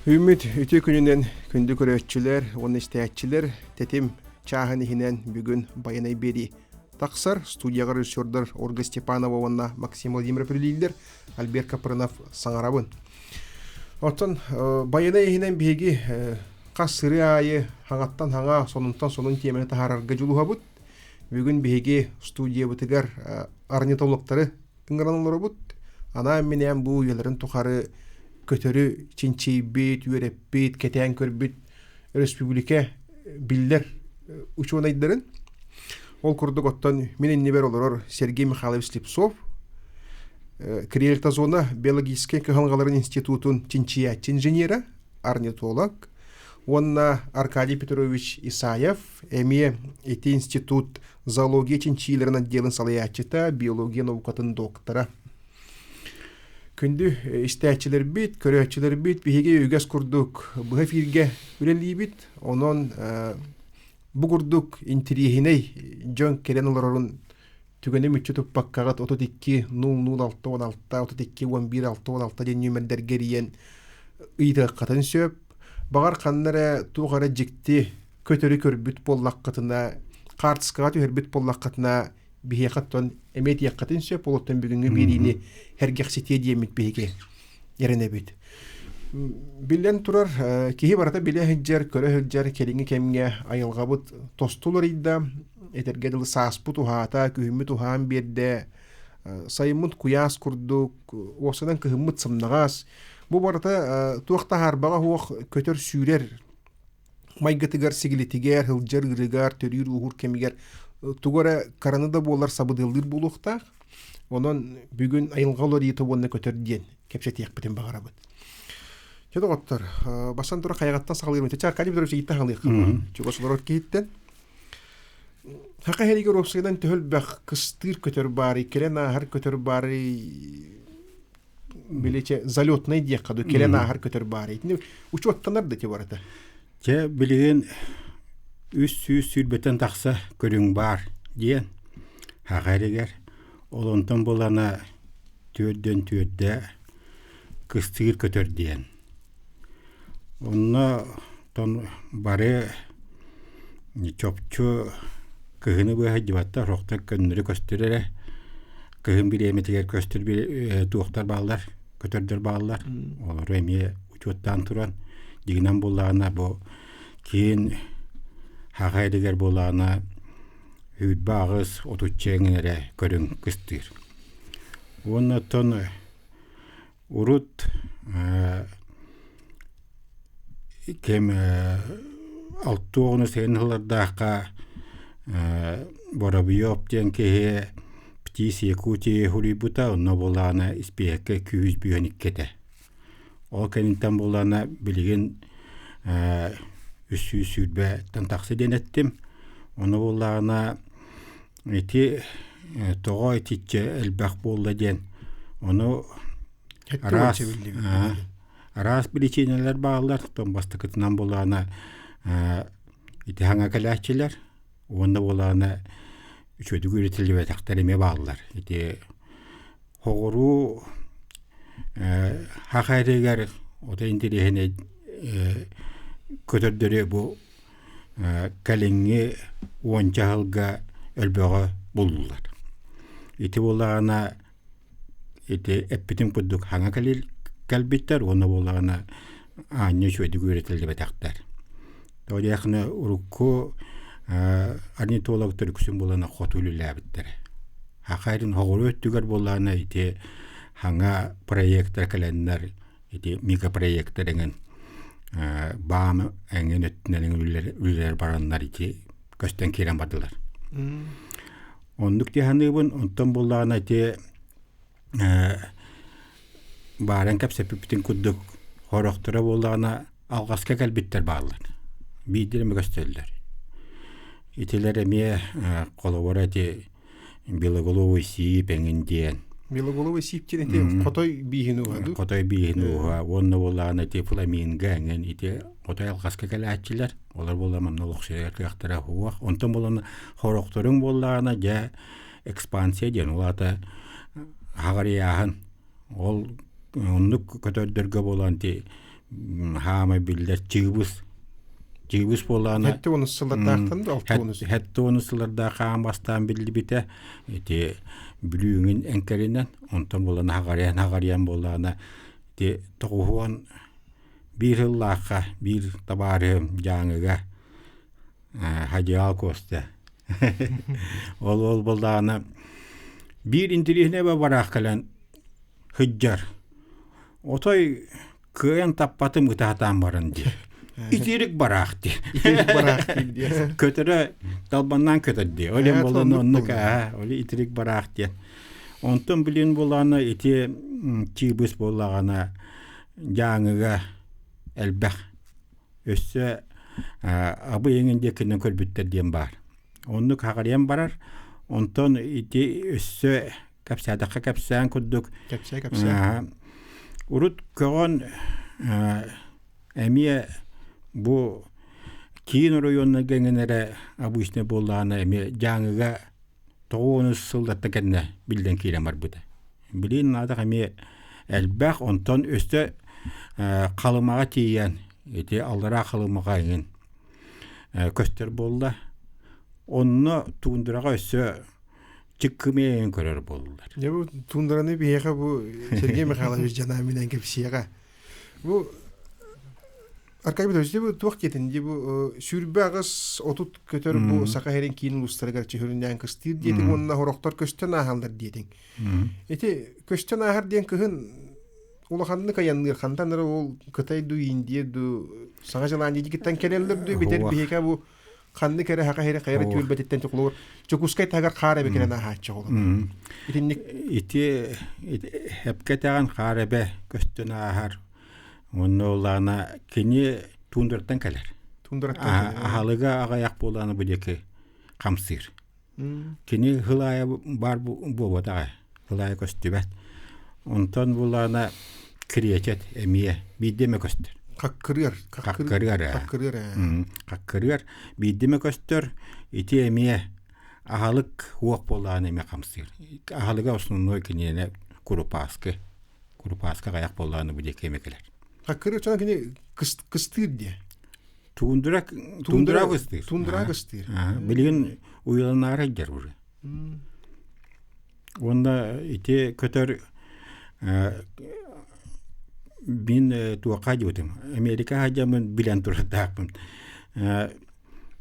Үүммүт үтүө күнүнэн күндү көрөөччүлэр уонна истээччилэр тэтим чааһын иһинэн бүгүн Байанай биэрии тахсар. Студияҕа режиссердар Ольга Степанова уонна Максим Владимиров үлэлииллэр. Альберт Капрынов саҥарабын. Оттон Байанай иһинэн биһиги хас сырыы аайы хаҥаттан хаҥа, сонунтан сонун тиэмэни таһаарарга дьулуһабыт. Бүгүн биһиги студиябытыгар орнитологтары ыҥыран олоробут. Анаан-минээн бу үйэлэрин тухары көтөрү чинчийбит, үөрэппит, кэтээн көрбүт өрөспүүбүлүкэ биллэр учуонайдарын. Ол курдук оттон мин иннибэр олорор Сергей Михайлович Слепцов, Криэльтозона биологическай кыһалҕаларын институтун чинчийээччи инженерэ, орнитолог уонна Аркадий Петрович Исаев эмиэ ити институт зоология чинчиилэрин отделын салайааччыта, биология наукатын доктора. Күндү истээччилэрбит, көрөөччүлэрбит биһиги үгэс курдук быһа эфиргэ үлэлиибит. Онон бу курдук интириэһинэй дьон кэлэн олорорун түгэни мүччү туппаккаҕыт 32 00 6 16 32 11 6 16 диэн нүөмэрдэргэ эрийэн ыйытыаххытын сөп. Баҕар ханна эрэ туох эрэ дьикти көтөрү көрбүт буоллаххытына, хаартыскаҕа түһэрбит буоллаххытына, биһиэхэ оттон эмиэ этиэххитин сөп, ол оттон бүгүҥҥү биэриини сэргэхситиэ диэммит биһиги эрэнэбит. Биллэн турар, киһи барыта билэ сылдьар, көрө сылдьар кэлиҥҥи кэмҥэ айылҕабыт тосту уларыйда, этэргэ дылы сааспыт уһаата, күһүммүт уһаан биэрдэ, сайыммыт куйаас курдук, уопсайынан кыһыммыт сымнаҕас. Бу барыта туох таһаарбаҕа суох көтөр-сүүрэр майгытыгар, сигилитигэр, сылдьар ыырыгар, төрүүр-ууһуур кэмигэр тугу эрэ караны да буолар сабыдыаллыыр буолуохтаах. Онон бүгүн айылҕа уларыйыыта уонна көтөр диэн кэпсэтиэхпитин баҕарабыт. Чэ доҕоттор, бастан туран хайаҕаттан саҕалыырым. Чэ, Аркадий Петрович ииттэн хаалыахха. Чугас олорор киһиттэн. Саха иһэригэр уопсайынан төһө элбэх кыстыыр көтөр баарый, кэлэн ааһар көтөр баарый, биличе залетный диэххэ дуу, кэлэн ааһар көтөр баарый. Итини учуоттанар да ити барыта. Чэ, билигин 300 сүүрбэттэн тахса көрүҥ баар диэн саха иһигэр. Ол онтон булана түөрдэн түөрдэ кыстыыр көтөр диэн. Онно тон бары чопчу кыһыны быһа сылдьыбаттар, сорохтор көннөрү көстөр эрэ. Кыһын бириэмэтигэр көстөр туохтар бааллар, көтөрдөр бааллар. Олору эмиэ учуоттаан туран, дьиҥинэн буоллаҕына бу киин Саха сиригэр буоллаҕына 28 отучча эҥин эрэ көрүҥ кыстыыр. Уонна оттон урут кэм алта оҕону сэрин ылардаахха Воробьев диэн киһи Птиц Якутии суруйбута, онно буоллаҕына испииһэккэ күүс бүһэн икки этэ. Ол кэнниттэн буоллаҕына билигин 320 тахса диэн эттим. Ону буоллаҕына ити тоҕо итиччэ элбэх буолла диэн ону араас араас биричиинэлэр бааллар. Оттон бастакытынан буоллаҕына ити хаҥа кэлээччилэр уонна буоллаҕына үчүгэйдик үөрэтиллибэтэхтэр эмиэ бааллар. Ити Соҕуруу саха сиригэр отой интэриэһинэй көтөрдөрү бу кэлиҥҥи уонча сылга өлбөҕө буллулар. Ити буоллаҕына ити эппитим курдук хаҥа кэлбиттэр уонна буоллаҕына аанньа үчүгэйдик үөрэтиллибэтэхтэр. Тоҕо диэххинэ урукку орнитологтар үксүн буолан хоту үлэлээбиттэрэ. Хахайрын соҕуруу өттүгэр буоллаҕына ити хаҥа проектар кэлэннэр ити мегапроектар эҥин баам эҥин өттүнэн эҥин үлэлэр бараннар ити көстөн киирэн бардылар. Оннук дии саныыбын. Онтон буоллаҕына ити бааран кэпсэппиппитин курдук сорохторо буоллаҕына алҕаска кэлбиттэр бааллар. Биирдэрэ эмэ көстөллөр. Итилэр эмиэ холобура ити белоголовый сиип эҥин диэн. Белоголовый сиип диэн ити хотой бииһин ууһа дуу? Хотой бииһин ууһа уонна буоллаҕына ити фламинго эҥин ити хотой алҕаска кэлээччилэр. Олор буолла манна олохсуйар кыахтара суох. Онтон буоллаҕына сорохторуҥ буоллаҕына дьэ экспансия диэн ол аата аҕарыйааһын. Ол оннук көтөрдөргө буолан ити. Хаамай биллэр чыыбыс. Чыыбыс буоллаҕына 70 сыллардаахтан да 60 70 сыллардаах хаан бастаан биллибитэ. Ити Бүлүүҥүн эҥкэринэн, онтон буолан хаҕарыйан хаҕарыйан буоллаҕына ити тоҕуһуон биир сыллаахха биир табаарыһым Дьааҥыга Хадьаал Костя ол ол буоллаҕына биир интэриэһинэй бараах кэлэн сылдьар отой кыайан таппатым ытаатаан баран диир итирик бараах дии Итирик бараах диир көтөрө талбаннаан көтөр дии ол иһин буолан оннук аа ол итирик бараах диэн онтон билин буолаана ити чыыбыс буоллаҕына Дьааҥыга элбэх өссө Абый эҥин диэкинэн көрбүттэр диэн баар. Оннук хаҕарыйан барар. Онтон ити өссө кэпсээтэххэ кэпсээн курдук Кэпсээ кэпсээ. Урут көҕөн эмиэ бу киин оройуоннарга эҥин эрэ обычный буоллаҕына эмиэ Дьааҥыга тоҕус сылларта кэннэ биллэн киирэн барбыта. Билигин наадах эмиэ элбэх, онтон өссө Халымаҕа тиийэн, ити аллараа Халымаҕа эҥин көстөр буолла. Онно тундраҕа өссө чыккымыйа эҥин көрөр буоллулар. Дьэ бу туундараны биһиэхэ бу Сергей Михайлович дьанааминан кэпсиэҕэ. Бу Аркадий Петрович, бу туох диэтин дии бу 28-30 көтөр бу Саха сирин киин улуустарыгар чөһүрүнээн кыстыыр диэтиҥ уонна сорохтор көстөн ааһаллар диэтиҥ. Ити көстөн ааһар диэн кыһын улаханнык айанныыр хантан эрэ ол Кытай дуу, Индия дуу Саҥа Зеландия диэкиттэн кэлэллэр дуу битэр биһиэхэ бу ханнык эрэ Саха сирин хайа эрэ түөлбэтиттэн чокулуур Дьокуускай таһыгар хаар эбэ кэлэн ааһааччы оҕолор. Итинник Ити эпкэ этэҕин хаар эбэ көстөн ааһар Уонна улаана кини туундараттан кэлэр. Туундараттан кэлэр. Аһалыга аҕыйах буолаана бу диэки хамсыыр. Кини хылаайа баар буолбатаҕа, хылаайа көстүбэт. Онтон булаана кириэчэт эмиэ биирдэ эмэ көстөр. Хаккырыар. Хаккырыар. Хаккырыар. Хаккырыар биирдэ эмэ көстөр. Ити эмиэ аһалык уох буолаана эмиэ хамсыыр. Аһалыга основной киниэнэ курупааскы. Курупааска аҕыйах буоллаҕына бу диэки эмэ кэлэр. Хаккыры чона кини кыстыыр диэ. Тундра тундра кыстыыр. Тундра кыстыыр. Билигин уйаланаары сылдьар уже. Уонна ити көтөр мин туохха дьыбытым. Америка сылдьаммын билэн турардаахпын.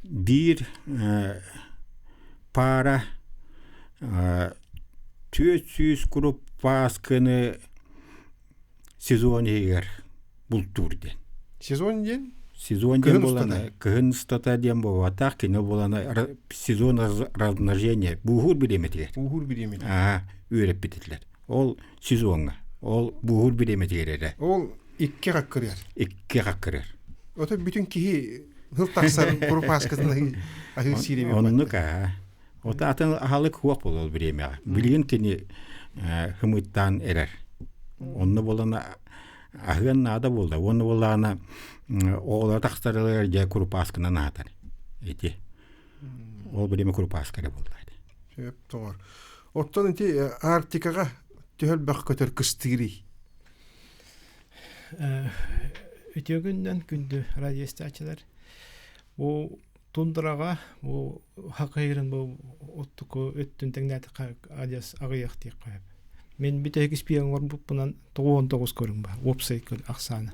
Биир паара 400 куруппааскыны сезон иһигэр бултуур диэн. Сезон диэн? Сезон диэн буолана кыһын устата диэн буолбатах, кини буолана сезон размножения бууһуур бириэмэтигэр. Бууһуур бириэмэтигэр. Аа, үөрэппит этилэр. Ол сезоҥҥа. Ол бууһуур бириэмэтигэр эрэ. Ол икки хаккырыар. Икки хаккырыар. Ото бүтүн киһи хыл тахсар курупааскатын аһыы сиир эбит. Оннук аа. Ото атын аһалык хуох буолар бириэмэҕэ. Билигин кини хымыттаан эрэр. Онно буолан аһыан наада буолла. Уонна буоллаҕына оҕолоро тахсарыгар дьэ курупааскынан аһатар. Ити. Ол бириэмэ курупааска эрэ буолла. Сөп тоҕор. Оттон ити Арктикаҕа төһөлбөх көтөр кыстыырый? Үтүө күнүнэн күндү радиоистааччылар. Бу тундраҕа бу хакыйырын бу оттуку өттүн тэҥнээтэххэ адьас аҕыйах диэххэ сөп. Мин бүтэһик испиэн оҥорбуппунан 99 көрүҥ баар уопсай ахсаана.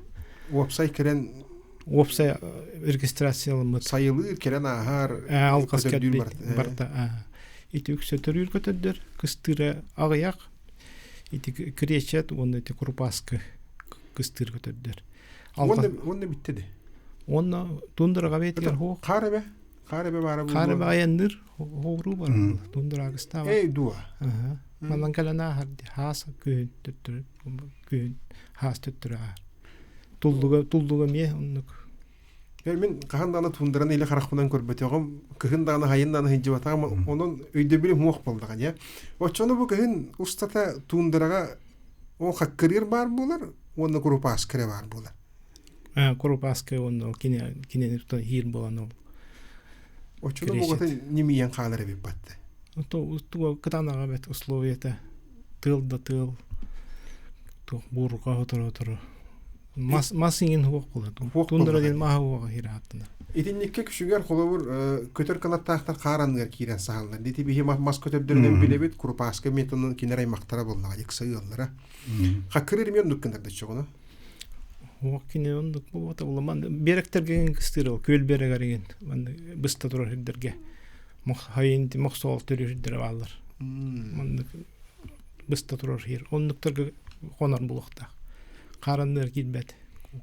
Уопсай кэлэн уопсай регистрацияламмыт сайылыыр кэлэн ааһар алҕас кэлбит барта ити үксэ төрүүр көтөрдөр кыстыыра аҕыйах ити кречет уонна ити курупааскы кыстыыр көтөрдөр уонна бүттэ де уонна тундраҕа бэйэтигэр хоох хаар эбэ хаар эбэ баара хаар эбэ айанныыр хооруу бар тундраҕа кыстаабат эй дуо манан кэлэн ааһар хаас күһүн төттөрү күһүн хаас төттөрү ааһар туллуга туллуга эмиэ оннук Мин хаһан даҕаны туундараны илэ харахпынан көрбөтөҕүм, кыһын даҕаны хайын даҕаны сылдьыбатаҕым, онон өйдөбүлүм суох буоллаҕа дьэ. Оччону бу кыһын устата туундараҕа ол хаккырыыр баар буолар уонна курупааска эрэ баар буолар. Курупааска уонна ол кини кинини тутан иһиир буолан ол. Оччону бугатын ньимийэн хаалар эбит батта. Туга кытаанаҕа бэт условията тыал да тыал туох буурҕа сотору-сотору. Мас мас иҥин хуох буолар. Тундра диэн маһа уоҕа хирааттана. Итинникке күшүгэр холобур көтөр канаттаахтар хаар анныгар киирэн саһаллар. Дити биһи мас көтөрдөрүнэн билэбит, курупааска методунан кинер аймактара буоллаҕа, икса ыаллара. Хаккырыр эмиэ оннук гынар да чоҕуна. Уох кини оннук буолбата була. Биэрэктэргэ кыстыыр ол күөл биэрэгэр иҥин быста турар сирдэргэ хайын мохсоол төрүүр сирдэрэ бааллар. Маннык быста турар сир. Оннуктарга хонор булуохтаах. Хааранныар киирбэт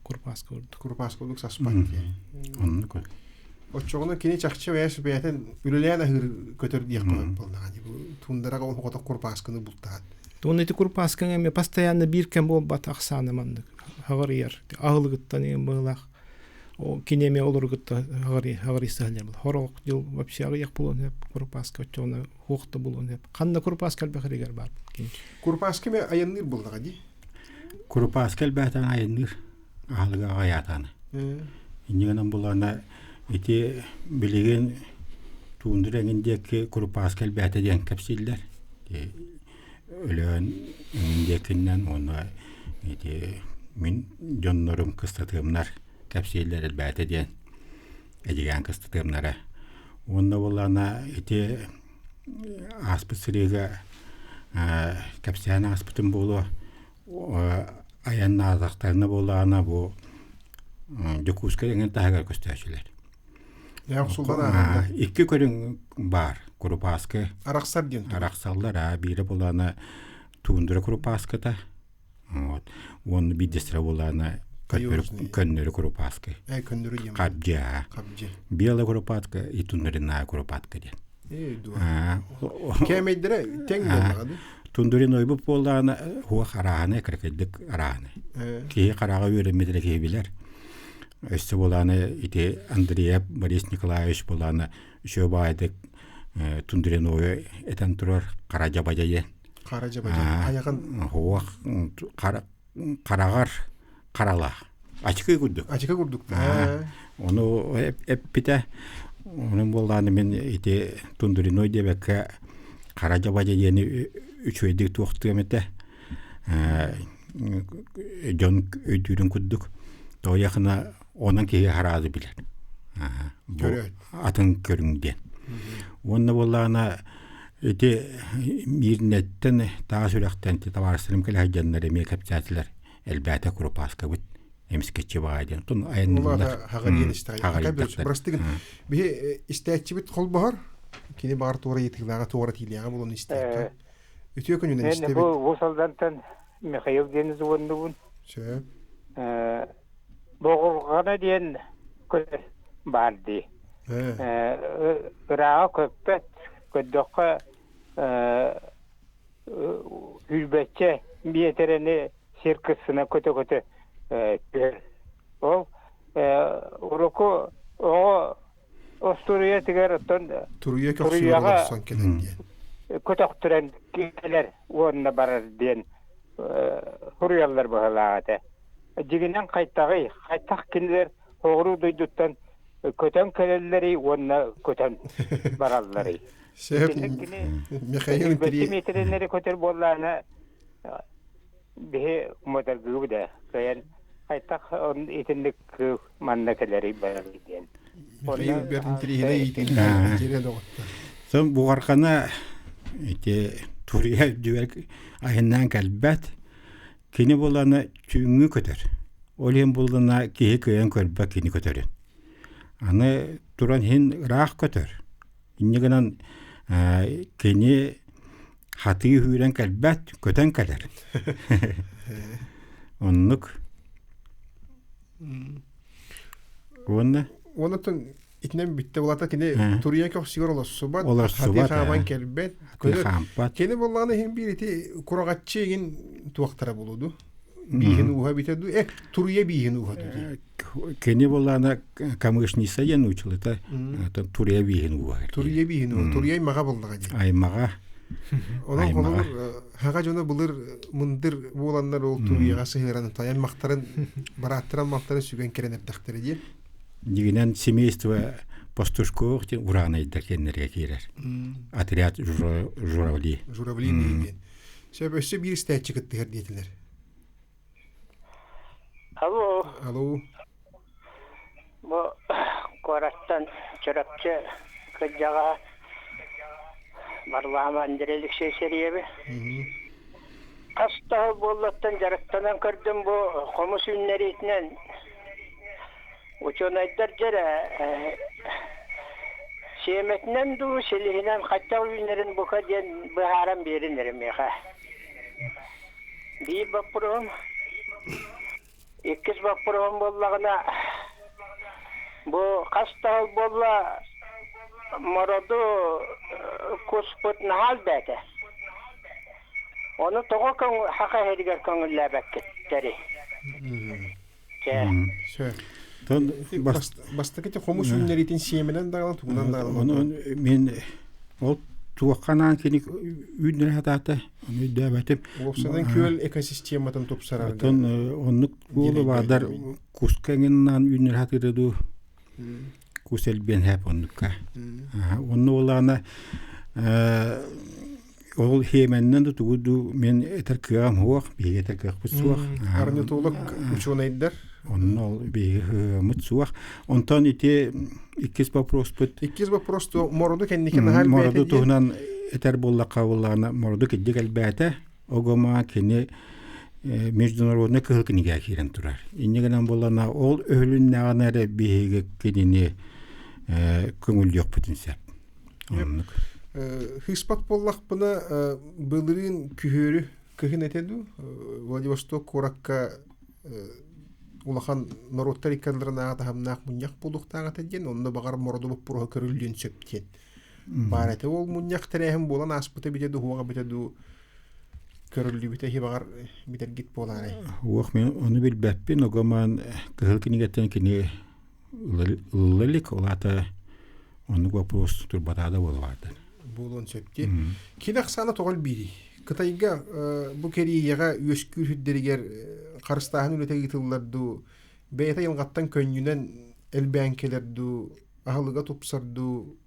курупааска курдук. Курупааска курдук саспат диэн. Оннук. Оччоҕуна кини чахчы бэйэс бэйэтин үлэлээн аһыыр көтөр диэх буоллаҕа дии. Туундараҕа оҕото курупаасканы бултаан. Туон ити курупааскаҥа эмиэ постоянно биир кэм буолбат ахсаана маннык хаҕарыйар. Аһылыгыттан иҥэн быһыылаах кини эмиэ олору кытта хаҕарыйса сылдьар. Хорох дьыл вообще аҕыйах буолуон сөп курупааска оччоҕуна хуох да буолуон сөп. Ханна курупааска элбэх иригэр баар кини. Курупааска эмиэ айанныыр буоллаҕа дии. Курупааска элбээтэн айанныыр. Аһылыга аҕайаатааны. Инньэ гынан булаана ити билигин туундура эҥин диэки курупааска элбээтэ диэн кэпсииллэр. Өлөөн эҥин диэкиннэн уонна ити мин дьоннорум кыстатыамнар кэпсииллэр элбээтэ диэн Эдьигээн кыстатыамнара. Уонна буоллаҕына ити ааспыт сырыыга кэпсээн ааспытым буолуо айаннаатахтарына буоллаҕына бу Дьокуускай эҥин таһыгар көстөөчүлэр. Икки көрүҥ баар курупааскы. Арахсар диэн. Арахсаллар аа биирэ буоллаҕына туундура курупааскыта вот уонна биирдэстэрэ буоллаҕына көннөрү курупааскы. Көннөрү диэн. Хабдьы аа. Хабдьы. Белая куропатка и тундринная куропатка диэн. Кээмэйдэрэ тэҥ буоллаҕа дуу? Тундуриной буоллаҕына хуох арааһынай кыракыйдык арааһынай. Киһи хараҕа үөрэммит эрэ киһи билэр. Өссө буолааны ити Андреев Борис Николаевич буолааны үчүгэй баайдык Тундуринойу этэн турар хара дьабадьа диэн. Хара дьабадьа. Айаҕын хуох хараҕар харалаах. Ачыкы курдук. Ачыкы курдук. Ону эппитэ. Онон буоллааны мин ити Тундуриной диэбэккэ хара дьабадьа диэни үчүгэйдик туохтуом этэ. Дьон өйдүүрүн курдук. Тоҕо онон киһи хараады билэр. Бу атын көрүҥ диэн. Уонна буоллаҕына ити Миирнэттэн таас үрэхтэн табаарыстарым кэлэ сылдьаннар эмиэ кэпсээтилэр элбээтэ курупааскабыт эмискэччи баҕай диэн тун айанныыллар Бырастыгын биһи истээччибит холбоһор кини баҕар туора ыйытыылааҕа туора тиилээҕэ булан истиэххэ үтүө күнүнэн истэбит бу Уус Алдантан Михаил диэн звоннубун сөп Боҕурҕана диэн көтөр баар дии ырааҕа көппөт көрдөххө сүүрбэччэ миэтэрэни сир кырсына көтө-көтө түһэр. Ол урукку оҕо остуоруйатыгар оттон туруйа көхсүгэр олорсон кэлэн диэн көтөхтөрөн кэлэр уонна барар диэн суруйаллар быһыылаах этэ. Дьиҥинэн хайтаҕый, хайтах кинилэр соҕуруу дойдуттан көтөн кэлэллэрий уонна көтөн баралларый? Сөп. Михаил Интри... Метреннери көтөр буоллаана биһи уматаргыбы да кыайан хайтах итинник манна кэлэрий барар диэн. Михаил бэрт интириэһинэй иитин тиэрэ доҕоттор. Сон буҕархана ити туруйа үрдүгэр айаннаан кэлбэт. Кини булана түүҥҥү көтөр. Ол иһин буллана киһи кыайан көрбөт кини көтөрүн. Аны туран иһин ыраах көтөр. Инньэ гынан кини хатыы үүрэн кэлбэт, көтөн кэлэр. Оннук. Уонна? Уонна итинэн бүттэ булата кини туруйа көхсүгэр олорсубат, олорсубат, хатыы хааман кэлбэт. Хаампат. Кини буоллаҕына иһин биир ити кураҕаччы игин туохтара булуду. Бииһин ууһа битэ ду, э, туруйа бииһин ууһа ду. Кини буоллаҕына камышница диэн училыта туруйа бииһин ууһа. Туруйа бииһин ууһа, туруйа аймаҕа буоллаҕа дии. Аймаҕа. Онон холобур хаҕа дьоно былыр мындыр буоланнар ол туруйаҕа сыһыаран аймахтарын барааттарын малтарын сүгэн кэлэн эрдэхтэрэ дии. Дьиҥинэн семейство пастушков диэн ураанайдар кэннэргэ киирэр. Отряд журавли. Журавли диэн. Сөп өссө биир истээччи кыттыһар диэтилэр. Алло. Алло. Бу куораттан Чурапчы кырдьаҕаһа Варлаама Андрей Алексеевич Сергеевич. Хас да сыл буоллаттан дьарыктанан көрдүм бу хомус үүннэриитинэн учуонайдар дьэрэ сиэмэтинэн дуу силиһинэн хайдах үүнэрин бука диэн быһааран биэрин эрэ миэхэ. Биир боппуруоһум Иккис боппуруоһум буоллаҕына, бу хас да сыл буолла мороду куспут наһаа элбээтэ. Ону тоҕо саха иһигэр көҥүллээбэккиттэрий? Чэ. Сөп. Бастакы хомус үүннэриитин сиэмэнэн даҕаны тугунан даҕаны. Ону мен ол туохханаан кини үүннэрэ сатаата ону өйдөөбөтүм. Уопсанан күөл экосистематын тупсарарга. Оттон оннук буолу баардар куска эҥиннаан үүннэрэ сатыыра дуу кус элбиэн хэп оннукка. Онно буоллаҕына ол хиэмэннэн да тугу дуу мен этэр кыаҕым суох, биһиги этэр кыахпыт суох. Орнитолог учуонайдар. Онно ол биһиги кыаҕымыт суох. Онтон ити иккис вопроспут. Иккис вопрос мороду кэнники наһаа Мороду туһунан этэр буоллахха буоллаҕына мороду кирдик элбээтэ. Огома кини международный кыһыл кинигэ киирэн турар. Инньэ гынан буоллаҕына ол өһүлүннэҕинэ эрэ биһиги кинини көҥүллүөхпүтүн сөп. Оннук. Хыыспат буоллахпына былырыын күһүөрү кыһын этэ дуу Владивосток куоракка улахан норуоттар иккардыларынааҕы таһымнаах мунньах буолуохтаах этэ диэн онно баҕар мороду боппуруоһа көрүллүөн сөп диэн баар этэ ол мунньах тэрээһин буолан ааспыта битэ дуу уоҕа битэ дуу көрүллүбүтэ иһи баҕар битэргит буолаарай Уох мен ону билбэппин огоман кыһыл кинигэттэн кини ылла илик ол аата оннук вопрос турбатаа да буолбаатар буолуон сөп дии кини ахсаана тоҕо элбиирий Кытайга бу Кэриэйэҕэ үөскүүр сирдэригэр харыстааһын үлэтэ ыытыллар дуу бэйэтэ айылҕаттан көнньүнэн элбээн кэлэр дуу аһылыга тупсар дуу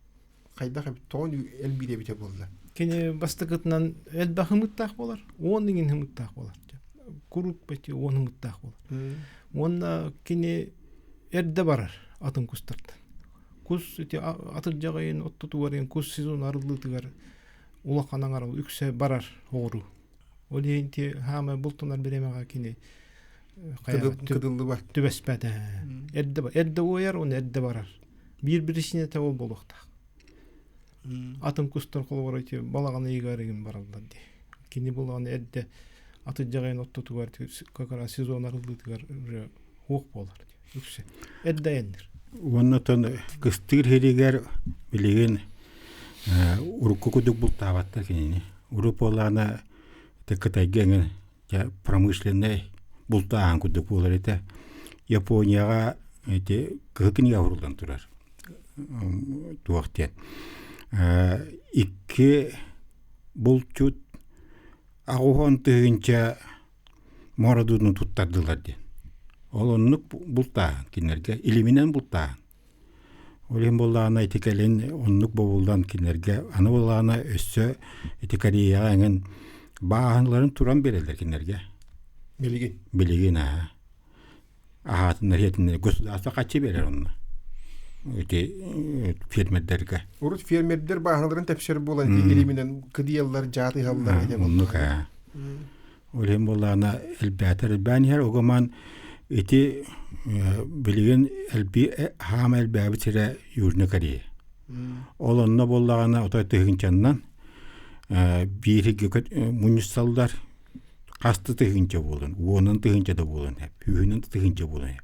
хайдах эбит тоҕо элбиир эбитэ буолла Кини бастакытынан элбэх ымыттаах буолар, уон иҥин ымыттаах буолар. Куруук почти уон ымыттаах буолар. Уонна кини эрдэ барар атын кустартан. Кус ити атырдьах ыйын оттотугар кус сезон арыллыытыгар улахан аҥар үксэ барар оҕуруу. Ол иһин ити хаамай бултанар бириэмэҕэ кини кыдыллыбат. Түбэспэт. Эрдэ эрдэ уойар, уонна эрдэ барар. Биир биричиинэтэ ол буолуохтаах. Атын кустар холобура ити балаҕан ыйыгар игин бараллар дии. Кини булаҕан эрдэ атырдьах ыйын ортотугар как раз сезон арыллыытыгар уже хуох буолар дии. Үксэ. Эрдэ айанныр. Уонна оттон кыстыыр сиригэр билигин урукку курдук бултаабаттар кинини. Урут буоллаҕына Кытайга эҥин промышленнай бултааһын курдук буолар этэ. Японияҕа ити кыһыл кинигэ уһуллан турар. Туох диэн. Икки булчут аҕуһун тыһыынча муорадууну туттардылар диэн. Ол оннук бултааһын кинилэргэ илиминэн бултааһын. Ол иһин буоллаҕына ити кэлин оннук бобуллан кинилэргэ аны буоллаҕына өссө ити Кореяҕа эҥин бааһыналарын туран биэрэллэр кинилэргэ. Билигин. Билигин аа. Аһаатыннар иһэтиннэр государство хаччы биэрэр онно. Ити фермердэргэ. Урут фермердэр бааһыналарын тэпсэр буолан ити илиминэн кыдыйаллар, дьаатыһаллар этэ Оннук аа. Ол иһин буоллаҕына элбээтэр элбээн иһэр. Огоман ити билигин элби хаама элбээбит сирэ Южный Корея. Ол онно буоллаҕына отой тыһыынчаннан биир мунньусталлар хас да тыһыынча буолан, уонун тыһыынча да буолан, үһүнэн да тыһыынча буолан.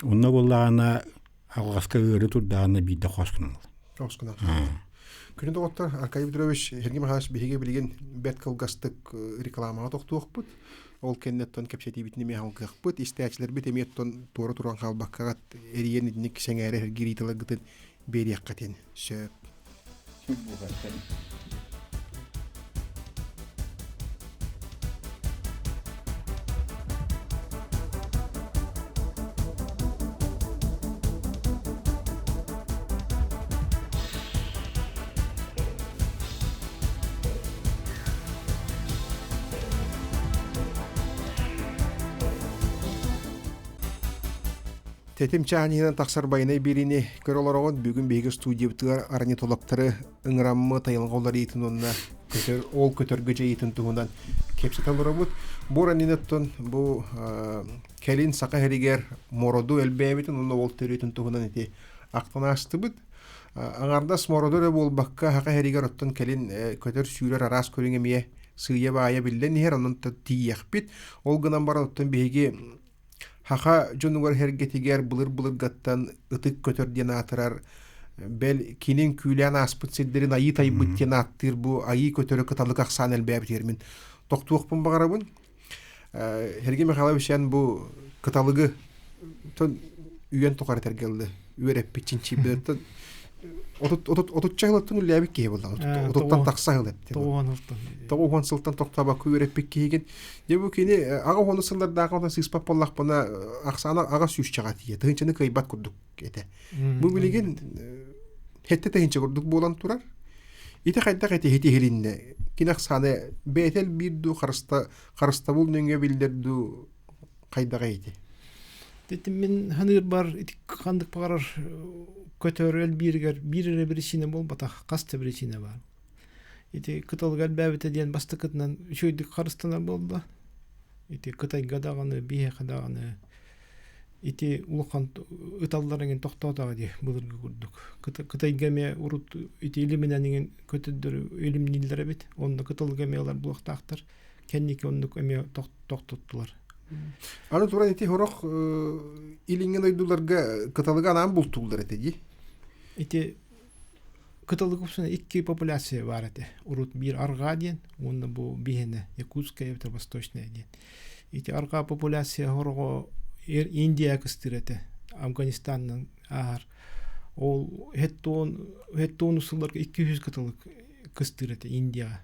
Онно буоллаҕына алҕаска ыары турдаҕына биирдэ хос гынан Хос гынан. Күнү доҕоттор, Аркадий Петрович, Сергей Михайлович биһиги билигин бэрт кылгастык рекламаҕа тохтуохпут. Ол кэнниттэн кэпсэтиибитин эмиэ алгыахпыт. Истээччилэрбит эмиэ оттон туора туран хаалбаккаҕыт эрийэн итинник сэҥээрэ эргирииталаргытын биэриэххитин сөп. Тэтим чааһынан тахсар байанай биэриини көрө олороҕут. Бүгүн биһиги студиябытыгар орнитологтары ыҥыраммыт айылҕа уларыйыытын уонна көтөр, ол көтөргө дьайыытын туһунан кэпсэтэ олоробут. Бу оттон бу кэлин Саха сиригэр мороду элбээбитин уонна ол төрүөтүн туһунан ити ахтан аастыбыт. Аҥардас мороду эрэ буолбакка, Саха сиригэр оттон кэлин көтөр-сүүрэр араас көрүҥ эмиэ сыыйа-баайа биллэн иһэр, онон тиийиэхпит. Ол гынан баран оттон биһиги Саха дьонугар-сэргэтигэр былыр-былыргаттан ытык көтөр диэн аатырар, бэл кинин күүлээн ааспыт сирдэрин айыы тайбыт диэн ааттыыр бу айыы көтөрө кыталык ахсаан элбээбитигэр мин тохтуохпун баҕарабын. Сергей Михайлович эн бу кыталыгы үйэн тухары этэргэ үөрэппит чинчийбит отучча сылыттан үлэлээбит киһи буолла. Отуттан тахса сыл эттэ. Тоҕуһуон сылтан тохтообокко үөрэппит киһигин. Дьэ бу кини аҕа уону сыллардаах онон сыыспат буоллахпына ахсаана аҕа сүүсчэҕэ тиийэ. Тыһыынчаны кыайбат курдук этэ. Бу билигин хэттэ тыһыынча курдук буолан турар. Ити хайдах эти иһилиннэ? Кини ахсаана бэйэтэ элбиир дуу, харыста харыстабыл нөҥүө биллэр дуу хайдаҕа ити? Ити мин ханыырбар ити ханнык баҕарар көтөр элбииригэр биир эрэ биричиинэ буолбатах, хас да биричиинэ баар. Ити кыталыга элбээбитэ диэн бастакытынан үчүгэйдик харыстанар буолла. Ити Кытайга даҕаны, биһиэхэ даҕаны ити улахан ыталлар эҥин тохтоотоҕо дии былыргы курдук. Кытайга эмиэ урут ити илиминэн иҥин көтөрдөрү илимнииллэр эбит. Онно кытылга эмиэ ылар буолуохтаахтар. Кэнники оннук эмиэ тохтоттулар. Аны туран ити сорох илиҥҥи дойдуларга кыталыга анаан бултууллар этэ дии. Ити кыталык икки популяция баар этэ. Урут биир арҕаа диэн уонна бу биһиэнэ Якутская эбэтэр Восточная диэн. Ити арҕаа популяция сороҕо Индия кыстыыр этэ. Афганистанынан ааһар. Ол хеттуон сылларга 200 кыталык кыстыыр этэ Индияҕа.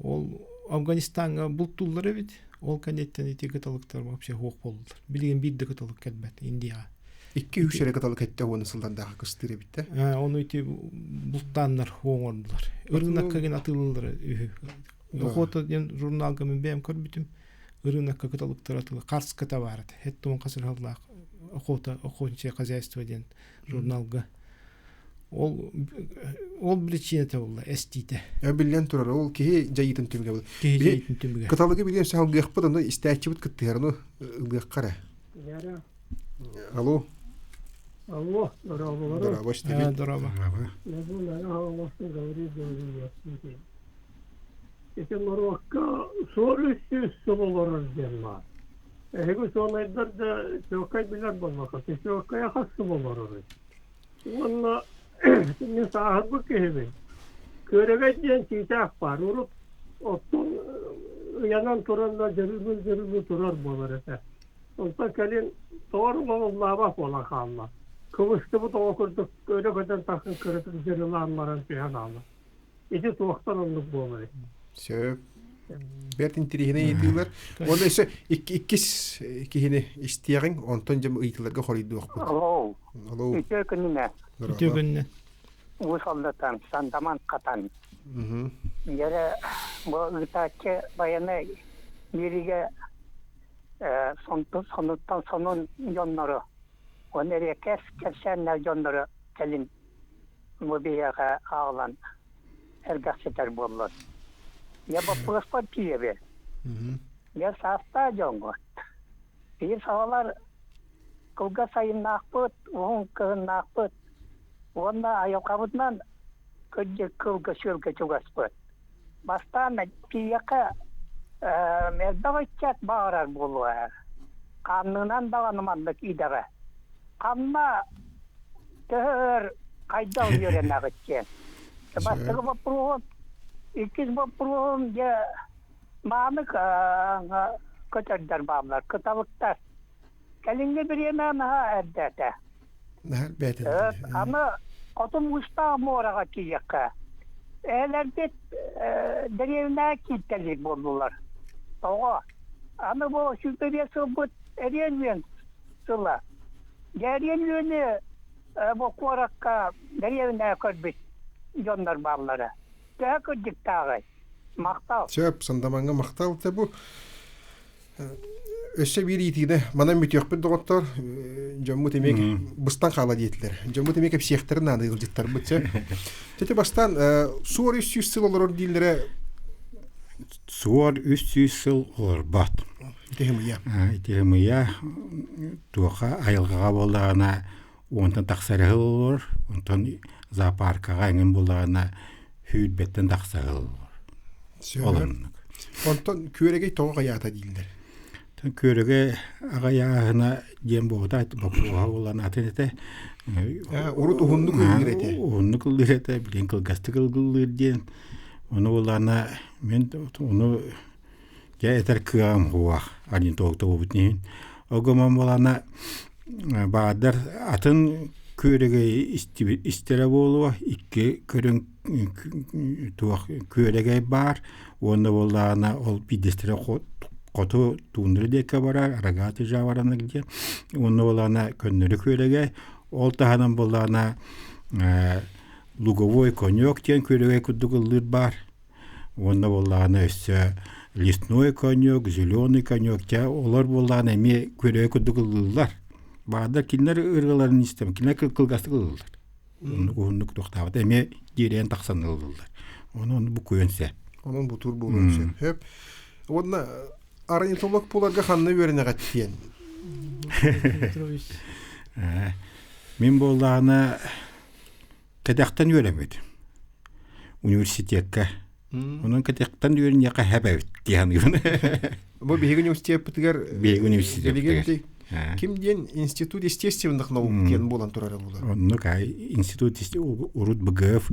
Ол Афганистаҥҥа бултууллар эбит. Ол кэнниттэн ити кыталыктар вообще суох буоллулар. Билигин биир да кыталык кэлбэт Индияҕа. Икки-үс эрэ кыталык этте уонна сыллардаах кыстыыр эбит да. Ону ити бултааннар оҥордулар. Ырыынакка гин атыылыыллар үһү. Охота диэн журналга мин бэйэм көрбүтүм. Ырыынакка кыталыктар атылы Карска табаар этэ. Хеттуон хасырхаллаах охота, охотничье хозяйство диэн журналга Ол ол причината буолла эстиитэ. Биллэн турар, ол киһи дьайыытын түмүгэ буолла. Киһи дьайыытын түмүгэ. Кыталыгы билиэн салгыахпыт, ону истээччибит кыттыһар, ону ылыахха эрэ. Алло. Алло, дорооболору. Дорообо, истэбит. Дорообо. Ити норуокка суол үс сыл олорор диэн баар. Эһиги учуонайдар да чуолкай билэр буоллахха, чуолкайа хас сыл олороруй? Уонна мин сааһырбыт киһибин. Күөрэгэй диэн чыычаах баар. Урут оттон ыйанан туран да дьырылыы-дьырылыы турар буолар этэ. Онтон кэлин тоҕо оҥоһуллаабат буолан хаалла. Кыбыстыбыт оҕо курдук өрө көтөн тахсан кыратык дьырылаан баран түһэн хаалла. Ити туохтан оннук буоларый? Сөп. Бэрт интэриэһинэй ыйытыылар. Уонна өссө иккис киһини истиэҕиҥ, онтон дьэ ыйытыыларга хоруйдуохпут. Алло. Алло. Үтүө күнүнэ. Үтүө күнүнэ. Уус Алдатан, Сандаман Хатан. Дьэрэ бу ыытааччы байыаннай биэриигэ сонуттан сонун дьоннору, уонна эриэккэс кэпсээннээх дьоннору кэлин бу биһиэхэ аҕалан эргэхситэр буоллун. Дьэ боппуруоспар тиийэбин. Дьэ саастаах дьоҥҥут. Биир саҕалар кылгас сайыннаахпыт, уһун кыһыннаахпыт уонна айылҕабытынан кырдьык кылга-сүөлгэ чугаспыт. Бастаан тиийиэххэ элбэх ыччат баҕарар буолуо ээ. Ханнынан даҕаны маннык идэҕэ. Ханна төһө өр хайдах үөрэнэҕит диэн. Бастакы боппуруоһум, иккис боппуруоһум дьэ мааны көтөрдөр бааллар, кыталыктар. Кэлиҥҥи бириэмэ наһаа эрдэ этэ. Наһаа элбээтэ. Аны Хотун Муустаах муораҕа тиийиэххэ. Эһэлэрбит дэриэбинэҕэ кииртэлиир буоллулар. Тоҕо? Аны бу 25 сылбыт эриэн үөн сыла. Дьэ эриэн үөнү бу куоракка дэриэбинэҕэ көрбүт дьоннор бааллара. Төһө кырдьыктааҕый? Махтал. Сөп, Сандамаҥҥа махтал. Те бу өссө биир иитиинэ манан бүтүөхпүт доҕоттор. Дьоммут эмиэ быстан хаала диэтилэр. Дьоммут эмиэ кэпсиэхтэрин наада ыалдьыттарбыт. Тете бастаан суор 300 сыл олорор дииллэрэ Суор 300 сыл олорбот. Ити хымыйа. Ити хымыйа туоха айылҕаҕа буоллаҕына уонтан тахса эрэ олорор, онтон зоопаркаҕа эҥин буоллаҕына сүүрбэттэн тахса олорор. Олоннук. Онтон күөрэгэй тоҕо хайаата дииллэр. Күөрэгэй аҕайааһына диэн буолбута боппуруоһа буолан атын этэ. Урут уһуннук ыллыыр этэ. Уһуннук ыллыыр этэ, билигин кылгастык ыллыыр диэн. Ону буоллаҕына мин ону дьэ этэр кыаҕым суох орнитолог буолбут иһин. Ол гынан буоллаҕына баардар атын күөрэгэй истэрэ буолуо икки көрүҥ туох күөрэгэй баар уонна буоллаҕына ол биирдэстэрэ хоту туундра диэки барар рогатый жаворонок диэн уонна буоллаҕына көннөрү күөрэгэй ол таһынан буоллаҕына луговой конек диэн күөрэгэй курдук ыллыыр баар уонна буоллаҕына өссө лесной конек зеленый конек дьэ олор буоллаҕына эмиэ күөрэгэй курдук ыллыыллар баардар кинилэр ырыаларын истэм кинилэр кылгастык ыллыыллар Оннук уһуннук туохтаабыт эмиэ дьиэрэйэн тахсан ылыллар. Ону ону букуйан сөп. Онон бутуур буолуон сөп. Сөп. Уонна орнитолог буоларга ханна үөрэнэҕит диэн. Петрович. Мин буоллаҕына кэтэхтэн үөрэммитим. Университекка. Онон кэтэхтэн үөрэниэххэ хэп эбит дии саныыбын. Бу биһиги университеппытыгар Биһиги университеппытыгар. Ким диэн Институт естественных наук диэн буолан турара буолар. Оннук институт урут БГФ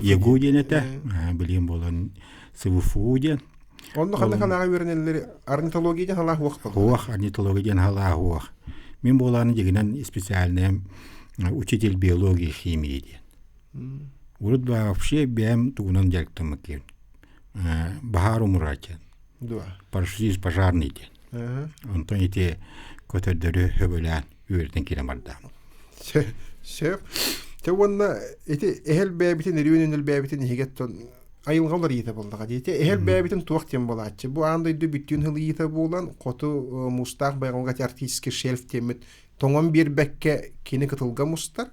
ЕГУ диэн этэ. Билиэн буолан СВФУ диэн. Онно ханна халааҕа үөрэнэллэр орнитология диэн халаах уох Уох орнитология диэн халаах уох. Мин буолааны дьигинэн специальным учитель биологии химии диэн. Урут вообще бэйэм тугунан дьарыктаммыт диэн. Баһаар умурааччы. Парашютист пожарный диэн. Онтон ити көтөрдөрү хөбөлөөн үөрэтэн киирэн бардаам. Сөп. Те уонна ити эһэл бэйэбитин өрүүн элбээбитин иһигеттон айылҕа уларыйыта буоллаҕа дии. Ити эһэл бэйэбитин туох диэн буолааччы. Бу аан дойду бүттүүн хылыйыыта буолан хоту муустаах байҕалга арктический шельф диэммит тоҥон биэрбэккэ кини кытылга мустар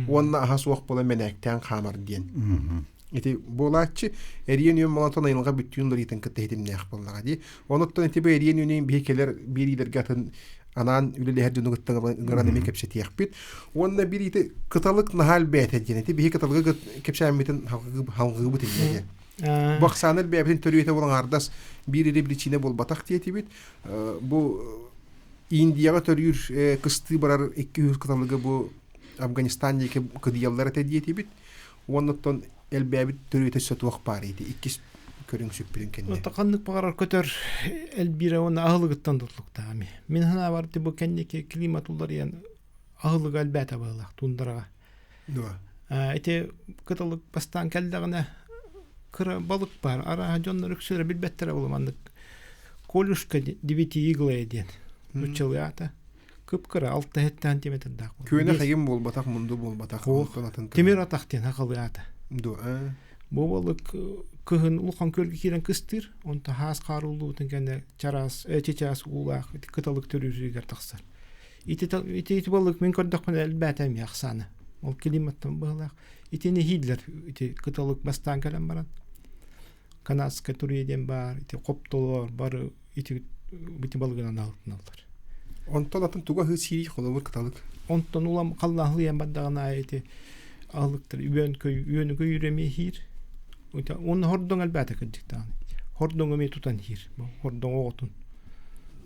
уонна аһа суох буолан мэнээктээн хаамар диэн. Ити буолааччы эриэн үөн молотон айылҕа бүттүүн уларыйтын кытта ситимнээх буоллаҕа дии. Онуттан ити бу эриэн үөнүн биһи кэлэр биэриилэргэ атын анаан үлэлэһэр дьону кытта ыҥыран эмиэ кэпсэтиэхпит. Уонна биир ити кыталык наһаа элбээтэ диэн ити биһи кыталыгы кэпсээммитин халҕыыбыт иннэ диэн. Бу ахсааны элбээбитин төрүөтэ буолан аҥаардас биир эрэ причина буолбатах диэтибит. Бу Индияҕа төрүүр кыстыы барар 200 кыталыгы бу Афганистан диэки кыдыйаллар этэ диэтибит. Уонна оттон элбээбит төрүөтэ өссө туох баар ити иккис көрүҥ сүппүтүн кэннэ. Ханнык баҕарар көтөр элбиирэ уонна аһылыгыттан тутулуктаах эмиэ. Мин санаабар бу кэнники климат уларыйан аһылыга элбээтэ быһыылаах туундараҕа. Дуо? Ити кыталык бастаан кэллэҕинэ кыра балык баар. Арааһа дьоннор үксүлэрэ билбэттэрэ буолуо маннык колюшка девятииглая диэн нууччалыы аата. Кып-кыра 6 сантиметрдаах. Күөнэ хайым буолбатах, мунду буолбатах. Онтон атын Тимир атах диэн хахалыы аата. Дуо? Бу балык кыһын улахан күөлгэ киирэн кыстыыр, онто хаас хаар ууллубутун кэннэ чараас, чычаас уулаах кыталык төрүүрүгэр тахсар. Ити, ити, ити балык мин көрдөхпүнэ элбээтэ эмиэ ахсаана. Ол климаттан быһылаах. Итини иһииллэр ити кыталык бастаан кэлэн баран. Канадская туруйа диэн баар, ити хоптолор бары ити ити балыгынан аһылтыналлар. Онтон атын туга аһыы сиирий холобур кыталык? Онтон улам халлаһылыйан бардаҕына аайы ити аһылыктар үөн көй үөнү көйүүр эмиэ иһиир. Уонна хордоҥ элбээтэ кырдьыктаҕына. Хордоҥ эмиэ тутан иһиир. Хордоҥ оҕотун.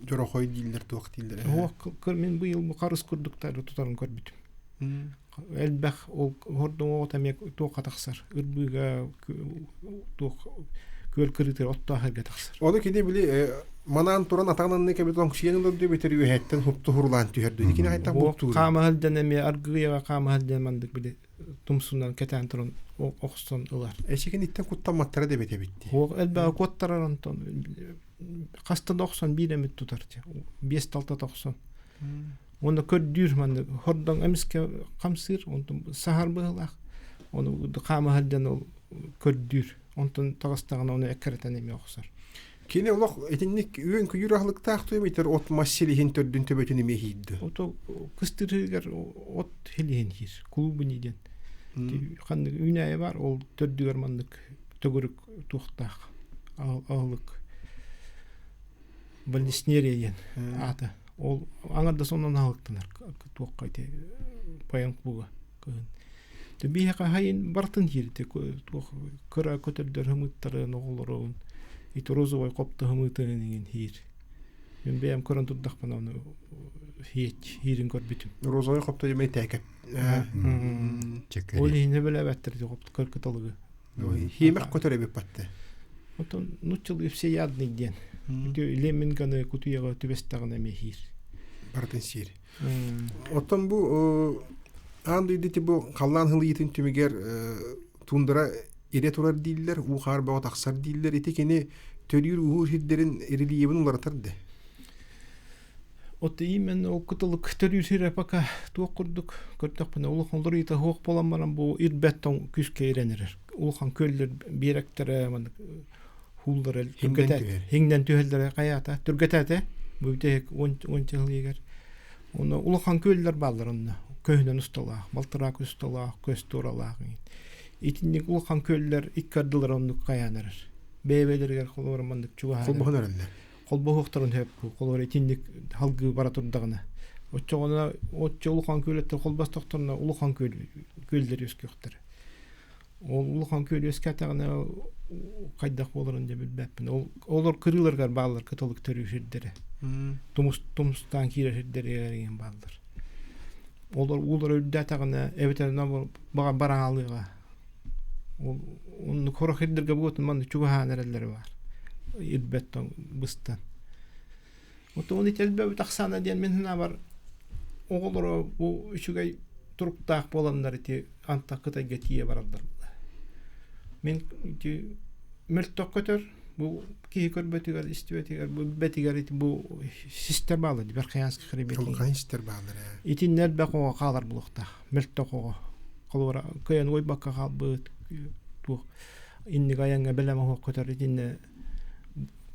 Дьорохой дииллэр туох дииллэр. Оһох мин быйыл бу харыс курдуктары тутарын көрбүтүм. Элбэх ол хордоҥ оҕото эмиэ туохха тахсар. Ырбыыга туох күөл кырыытыгар оттоох эргэ тахсар. Ону кини били манаан туран атаҕын кэбит оҥсуйан ылар дии үөһэттэн хупту хурлаан түһэр дии. Кини хайтах буктуур. Хаама сылдьан эмиэ аргыйаҕа хаама сылдьан маннык били тумсунан кэтээн туран охсон ылар. Эчикин иттэн куттамматтара да эбит эбит дии. Элбэҕи куоттарар онтон хаста да охсон биир эмит тутар биэс талта тохсон. Уонна көрдүүр маннык хордоҥ эмискэ хамсыыр, онтон саһар быһыылаах. Ону хаама сылдьан ол көрдүүр. Онтон таҕыстаҕына ону эккирэтэн эмиэ охсор. Кини олох итинник үөн-көйүүр аһылыктаах туймитер от мас силиһин төрдүн төбөтүн эмиэ иһийдэ. Ото кыстырыгар от хилиһин хир, клубни диэн. Ханнык үүнээйи бар, ол төрдүгэр маннык төгүрүк туохтаах аһылык Вальдеснерия диэн аата. Ол аҥардас онон аһылыктанар туохха ити паян клуба кыһын. Биһиэхэ хайын бартын киирдэ туох кыра көтөрдөр хымыттарын оҕолорун ити розовай хопто хымыытын иҥин хиир. Мин бэйэм көрөн турдахпына ону хиирин көрбүтүм. Розовай хопто дьэмэй тээкэп. Ол иһинэ билэбэттэр кыр кыталыгы. Хиэмэх көтөр эбит батты. Отон нуччал всеядный диэн. Лемминганы кутуйаҕа түбэстэҕинэ эмиэ хиир. Барытын сиир. Оттон бу аан дойду бу халлаан хылыйытын түмүгэр тундра ирэ турар дииллэр, уу хаар бөҕө тахсар дииллэр. Ити кини төрүүр уур сирдэрин рельебин уларытар да. От именно ол кытылык төрүүр сирэ пока туох курдук көрдөхпүнэ улахан уларыйыта суох буолан баран бу ирбэт тоҥ күүскэ ирэн эрэр. Улахан көллөр биэрэктэрэ маннык хууллара хиҥнэн түһэллэрэ хайаата түргэтээтэ бу бүтэһик уонча сыл иһигэр. Онно улахан күөллэр бааллар онно. Көһүнэн усталаах, балтараа көс усталаах, көс туоралаах. Итинник улахан күөллэр икки ардылара оннук хайаан эрэр. Бэйэ-бэйэлэригэр холобура маннык чугаһаан. Холбоһон эрэллэр. Холбоһуохтарын сөп. Холобура итинник халгыы бара турдаҕына. Оччоҕуна оччо улахан күөлэттэр холбостохторуна улахан күөл күөллэр үөскүөхтэрэ. Ол улахан күөл үөскээтэҕинэ хайдах буоларын дьэ билбэппин. Ол олор кырыыларыгар бааллар кыталык төрүүр сирдэрэ. Тумус тумустаан киирэр сирдэригэр игин бааллар. Олор уулара үрдээтэҕинэ эбэтэр баҕар бараҥалыаҕа. Ол оннук сорох сирдэргэ буотун манна чугаһаан эрэллэрэ баар. Ирбэт тоҥ быстан. Отон ити элбэбит ахсаана диэн мин санаабар оҕолоро бу үчүгэй туруктаах буоланнар ити антах Кытайга тиийэ бараллар. Мин ити мөлтөх көтөр бу киһи көрбөтүгэр истибэтигэр бу билбэтигэр ити бу систер баалар Верхоянский хребет. Улахан систер баалар ээ. Итиннэ элбэх оҕо хаалар булуохтаах. Мөлтөх оҕо. Холобура кыайан уойбакка хаалбыт туох инник айаҥҥа бэлэм оһох көтөр итиннэ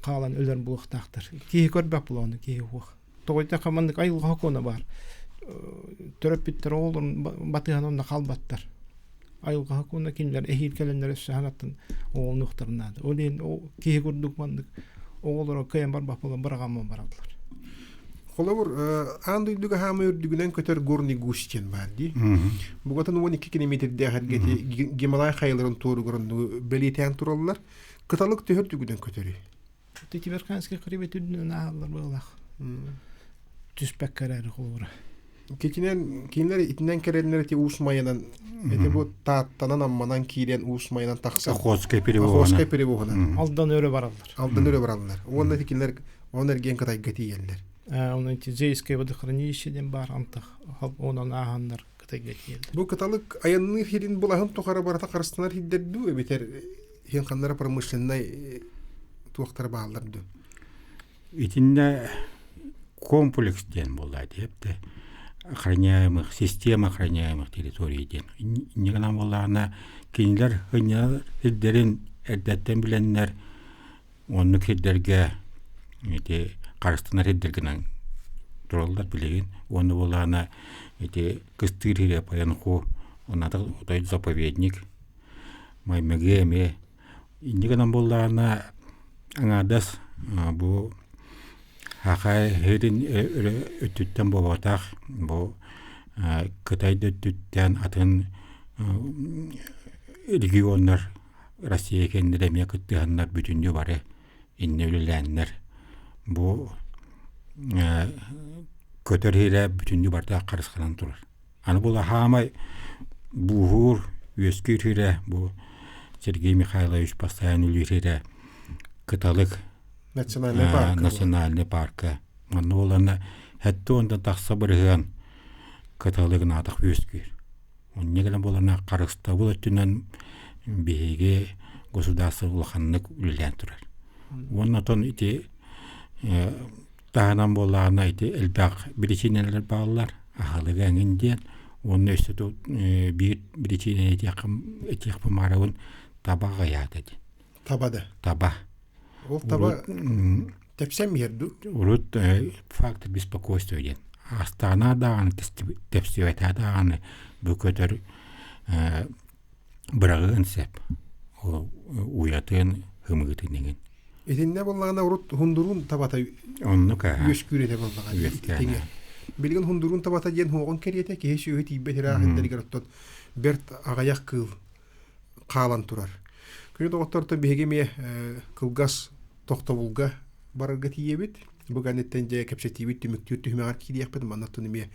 хаалан өлөр буолуохтаахтар. Киһи көрбөх буолуону киһи уох. Тоҕойдохо маннык айылҕа сокуона баар. Төрөппүттэр оҕолорун батыһан онно хаалбаттар. Айылҕа сокуона кинилэр эһиил кэлэннэр өссө хаҥаттан оҕолонуохтарын наада. Ол иһин киһи курдук маннык оҕолоро кыайан барбат буолан быраҕамман бараллар. Холобур, аан дойдуга хаамай үрдүгүнэн көтөр горный гусь диэн баар дии. Бугатын 12 километрдээх эргeti Гималай хайаларын туоругар бэлиэтээн тураллар. Кыталык төһө үрдүгүнэн көтөрүй? Тиберканский хребет үрдүнэн ааһаллар быһыылаах. Түспэккэ эрээри холобура. Китинэн кинилэр итинэн кэлэннэр ити Уус Майанан ити бу Тааттанан Амманан киирэн Уус Майанан тахсан Охотскай перевоһунан. Охотскай перевоһунан. Алдан өрө бараллар. Алдан өрө бараллар. Уонна ити кинилэр он эргиэн Кытайга тиийэллэр. Онон ити Зейское водохранилище диэн баар антах онон ааһаннар Кытайга тиийэллэр. Бу кыталык айанныыр сирин булаһын тухары барыта харыстанар сирдэр дуу эбэтэр иһин ханнара промышленнай туохтар бааллар дуу? Итиннэ комплекс диэн буолла диэпте охраняемых система охраняемых территорий диэн инньэ гынан буоллаҕына кинилэр сынньанар сирдэрин эрдэттэн билэннэр оннук сирдэргэ ити харыстанар сирдэргинэн тураллар билигин уонна буоллаҕына ити кыстыыр сирэ Паянху онно отой заповедник Маймыгы эмиэ инньэ гынан буоллаҕына аҥаардас бу Хахай сирин өттүттэн буолбатах бу Кытай да өттүттэн атын регионнар Россия кэннилэрэ эмиэ кыттыһаннар бүтүннүү бары иннэ үлэлээннэр бу көтөр сирэ бүтүннүү барыта харысханан турар. Аны бу хаамай бууһуур, үөскүүр сирэ бу Сергей Михайлович постоянно үлэлиир сирэ Кыталык Национальный парка. Национальный парка. Манна буоллаҕына сэттэ уонтан тахса бырыһыан Кыталык наадах үөскүүр. Онньа гына буоллаҕына харыстабыл өттүнэн биһиги государство улаханнык үлэлээн турар. Уонна оттон ити таһынан буоллаҕына ити элбэх биричиинэлэр бааллар аһылыга эҥин диэн уонна өссө биир биричиинэни этиэхпин баҕарабын таба аҕыйаата диэн. Таба да. Таба. Ол таба тэпсэн биһэр дуу? Урут фактор беспокойства диэн. Астана даҕаны тэпсибэтэ даҕаны бу көтөр быраҕыан сөп. Ол уйатын, ымыытын иҥин. Итиннэ буоллаҕына урут хундуруун табата Оннук аа. үөскүүр этэ буоллаҕа Үөскээн. Билигин хундуруун табата диэн хуоҕун кэриэтэ киһи сүөһү тиийбэт ыраах иттэригэр оттон бэрт аҕыйах кыыл хаалан турар. Күнү доҕотторто биһиги эмиэ кылгас тохтобулга барарга тиийэбит. Бу кэнниттэн дьэ кэпсэтиибит түмүктүүр түһүмэҕэр киириэхпит. Манна оттон эмиэ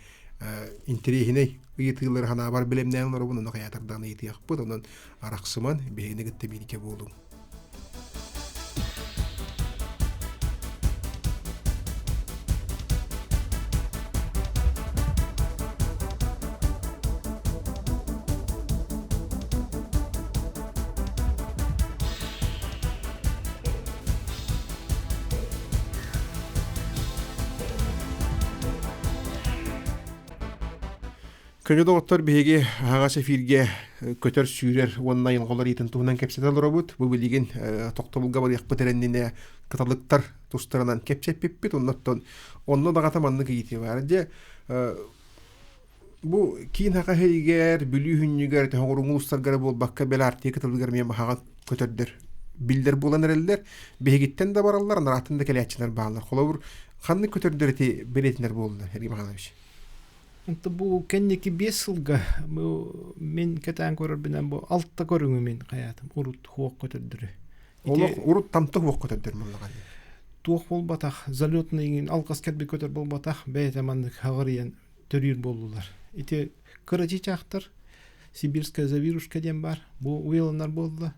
интэриэһинэй ыйытыылары ханаабар бэлэмнээн олоробун, ону хайаатардаан ыйытыахпыт. Онон арахсыман, биһигини кытта бииргэ буолуҥ. Көнө доҕоттор биһиги аһаҕас эфиргэ көтөр-сүүрэр уонна айылҕалар иитин туһунан кэпсэтэ олоробут. Бу билигин тохтобулга барыахпыт эрэннинэ кыталыктар тустарынан кэпсэппиппит. Оннуттан онно даҕата маннык ыйытыы баар. Дьэ бу киин хаха иһигэр, Бүлүү хүннүгэр, Тоһоҕуруҥу устаргара буолбакка, бэл Артия кытылыгар эмиэ маһаҕа көтөрдөр биллэр буолан эрэллэр. Биһигиттэн да бараллар, анарааттан да кэлээччилэр бааллар. Холобур, ханнык көтөрдөр ити бэлиэтинэр буоллулар, Сергей Михайлович? Бу кэнники 5 сылга бу мин кэтээн көрөрбүнэн бу алта көрүҥү мин хайаатым урут хуох көтөрдөрү. Олох урут тамта хуох көтөрдөр муннаҕа. Туох буолбатах, залетный иҥин алҕас кэлбит көтөр буолбатах, бэйэтэ маннык хаҕырыйан төрүүр буоллулар. Ити кыра чычаахтар Сибирская завирушка диэн баар, бу уйаланар буолла.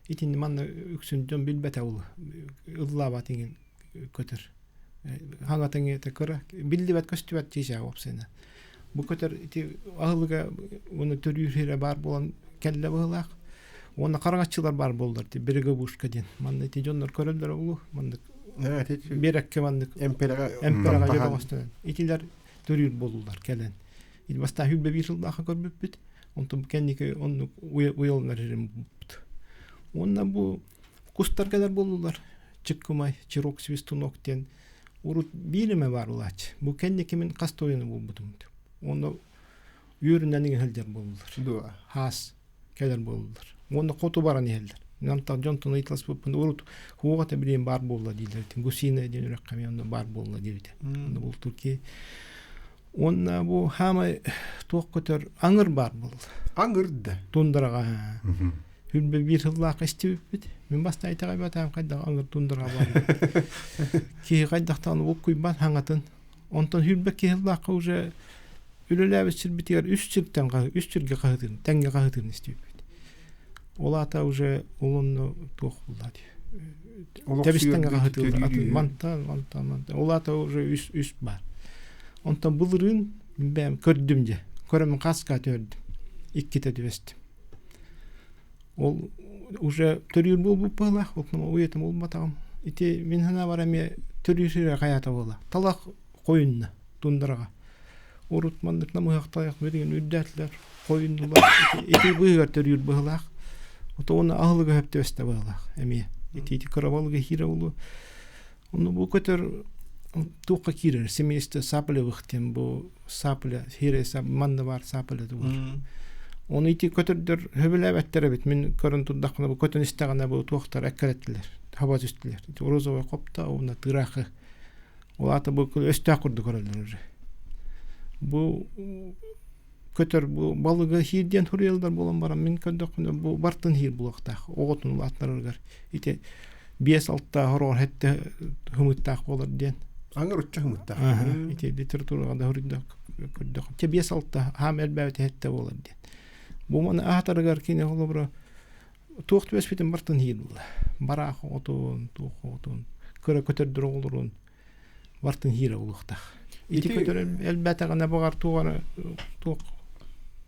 Итини манна үксүн дьон билбэтэ ол ыллаабат иҥин көтөр. Хаҥатыҥ это кыра биллибэт көстүбэт чыычаах уопсайынан. Бу көтөр ити аһылыга уонна төрүүр сирэ баар буолан кэллэ быһыылаах. Уонна хараҥаччылар баар буоллар ити береговушка диэн. Манна ити дьоннор көрөллөр улуу маннык биэрэккэ маннык эмпэрэҕэ эмпэрэҕэ дьоҕостонон итилэр төрүүр буоллулар кэлэн. Ити бастаан хүлбэ биир сыллаахха көрбүппүт. Онтон кэнники оннук уйаланар ирим булбут. Уонна бу кустар кэлэр буоллулар. Чыккымай, Чирок Свистунок диэн урут биир эмэ баар улааччы. Бу кэнники мин хас да уйаны булбутум. Уонна үөрүнэн иҥэ сылдьар буоллулар. Хаас кэлэр буоллулар. Уонна хоту баран иһэллэр. Намтал дьонтон ыйыталаспыппын урут хуоҕата билиэн баар буолла дииллэр. Гусина диэн үрэххэ эмиэ онно баар буолла диэбитэ. Онно бул Туркия. Уонна бу хаамай туох көтөр аҥыр баар буолла. Аҥыр да. Тундраҕа. Хүлбэ биир сыллаахха истибиппит. Мин бастаан итэҕэйбэтээм хайдах аҥыр тундраҕа баар. Киһи хайдахтаан буккуйбат хаҥатын. Онтон хүлбэ киһи сыллаахха уже үлэлээбит сирбитигэр үс сиртэн үс сиргэ хаһытын, тэҥҥэ хаһытын истибиппит. Ол аата уже ол онно туох булла дии. Тэбистэн хаһытыыллар. Мантан, мантан, мантан. Ол аата уже үс үс баар. Онтон былырыын бэйэм көрдүм дьэ. Көрөмүн хаска төрдүм. Иккитэ түбэстим. Ол уже төрүүр буолбут быһыылаах, ол уйатым булбатаҕым. Ити мин санаабар эмиэ төрүүр сирэ хайаата буола. Талах хойунна тундраҕа. Урут маннык намыһахтаах билигин үрдээтилэр, хойуннулар. Ити быыһыгар төрүүр быһыылаах. Ото уонна аһылыга сөп түбэстэ быһыылаах эмиэ. Ити ити кыра балыгы хиирэ улуу. Ону бу көтөр туохха киирэр? Семейство саплевых диэн бу сапля, хиирэ манна баар сапля тугар. Оны ити көтөрдөр хөбүлээбэттэр эбит. Мин көрөн турдахпына бу көтөн истэҕинэ бу туохтар эккирэттилэр, хаба түстүлэр. Ити розовый хопта уонна тыраахы. Ол аата бу өстөөх курдук көрөллөр уже. Бу көтөр бу балыгы хиир диэн суруйаллар буолан баран мин көрдөхпүнэ бу бартын хиир буолуохтаах оҕотун улаатынарыгар ити 5-6 хороҕор хэттэ хымыттаах буолар диэн Аңыр учча хымыттаах. Ити литератураҕа да көрдөх. Чэ 5-6 хаам элбээбит хэттэ буолар диэн. Бу маны аатарыгар кини холобура туох түбэспитин бартын хиир буолла. Бараах оҕотун, туох оҕотун, кыра көтөрдөр оҕолорун бартын хиирэ буолуохтаах. Ити көтөр элбээтэҕинэ баҕар туох эрэ туох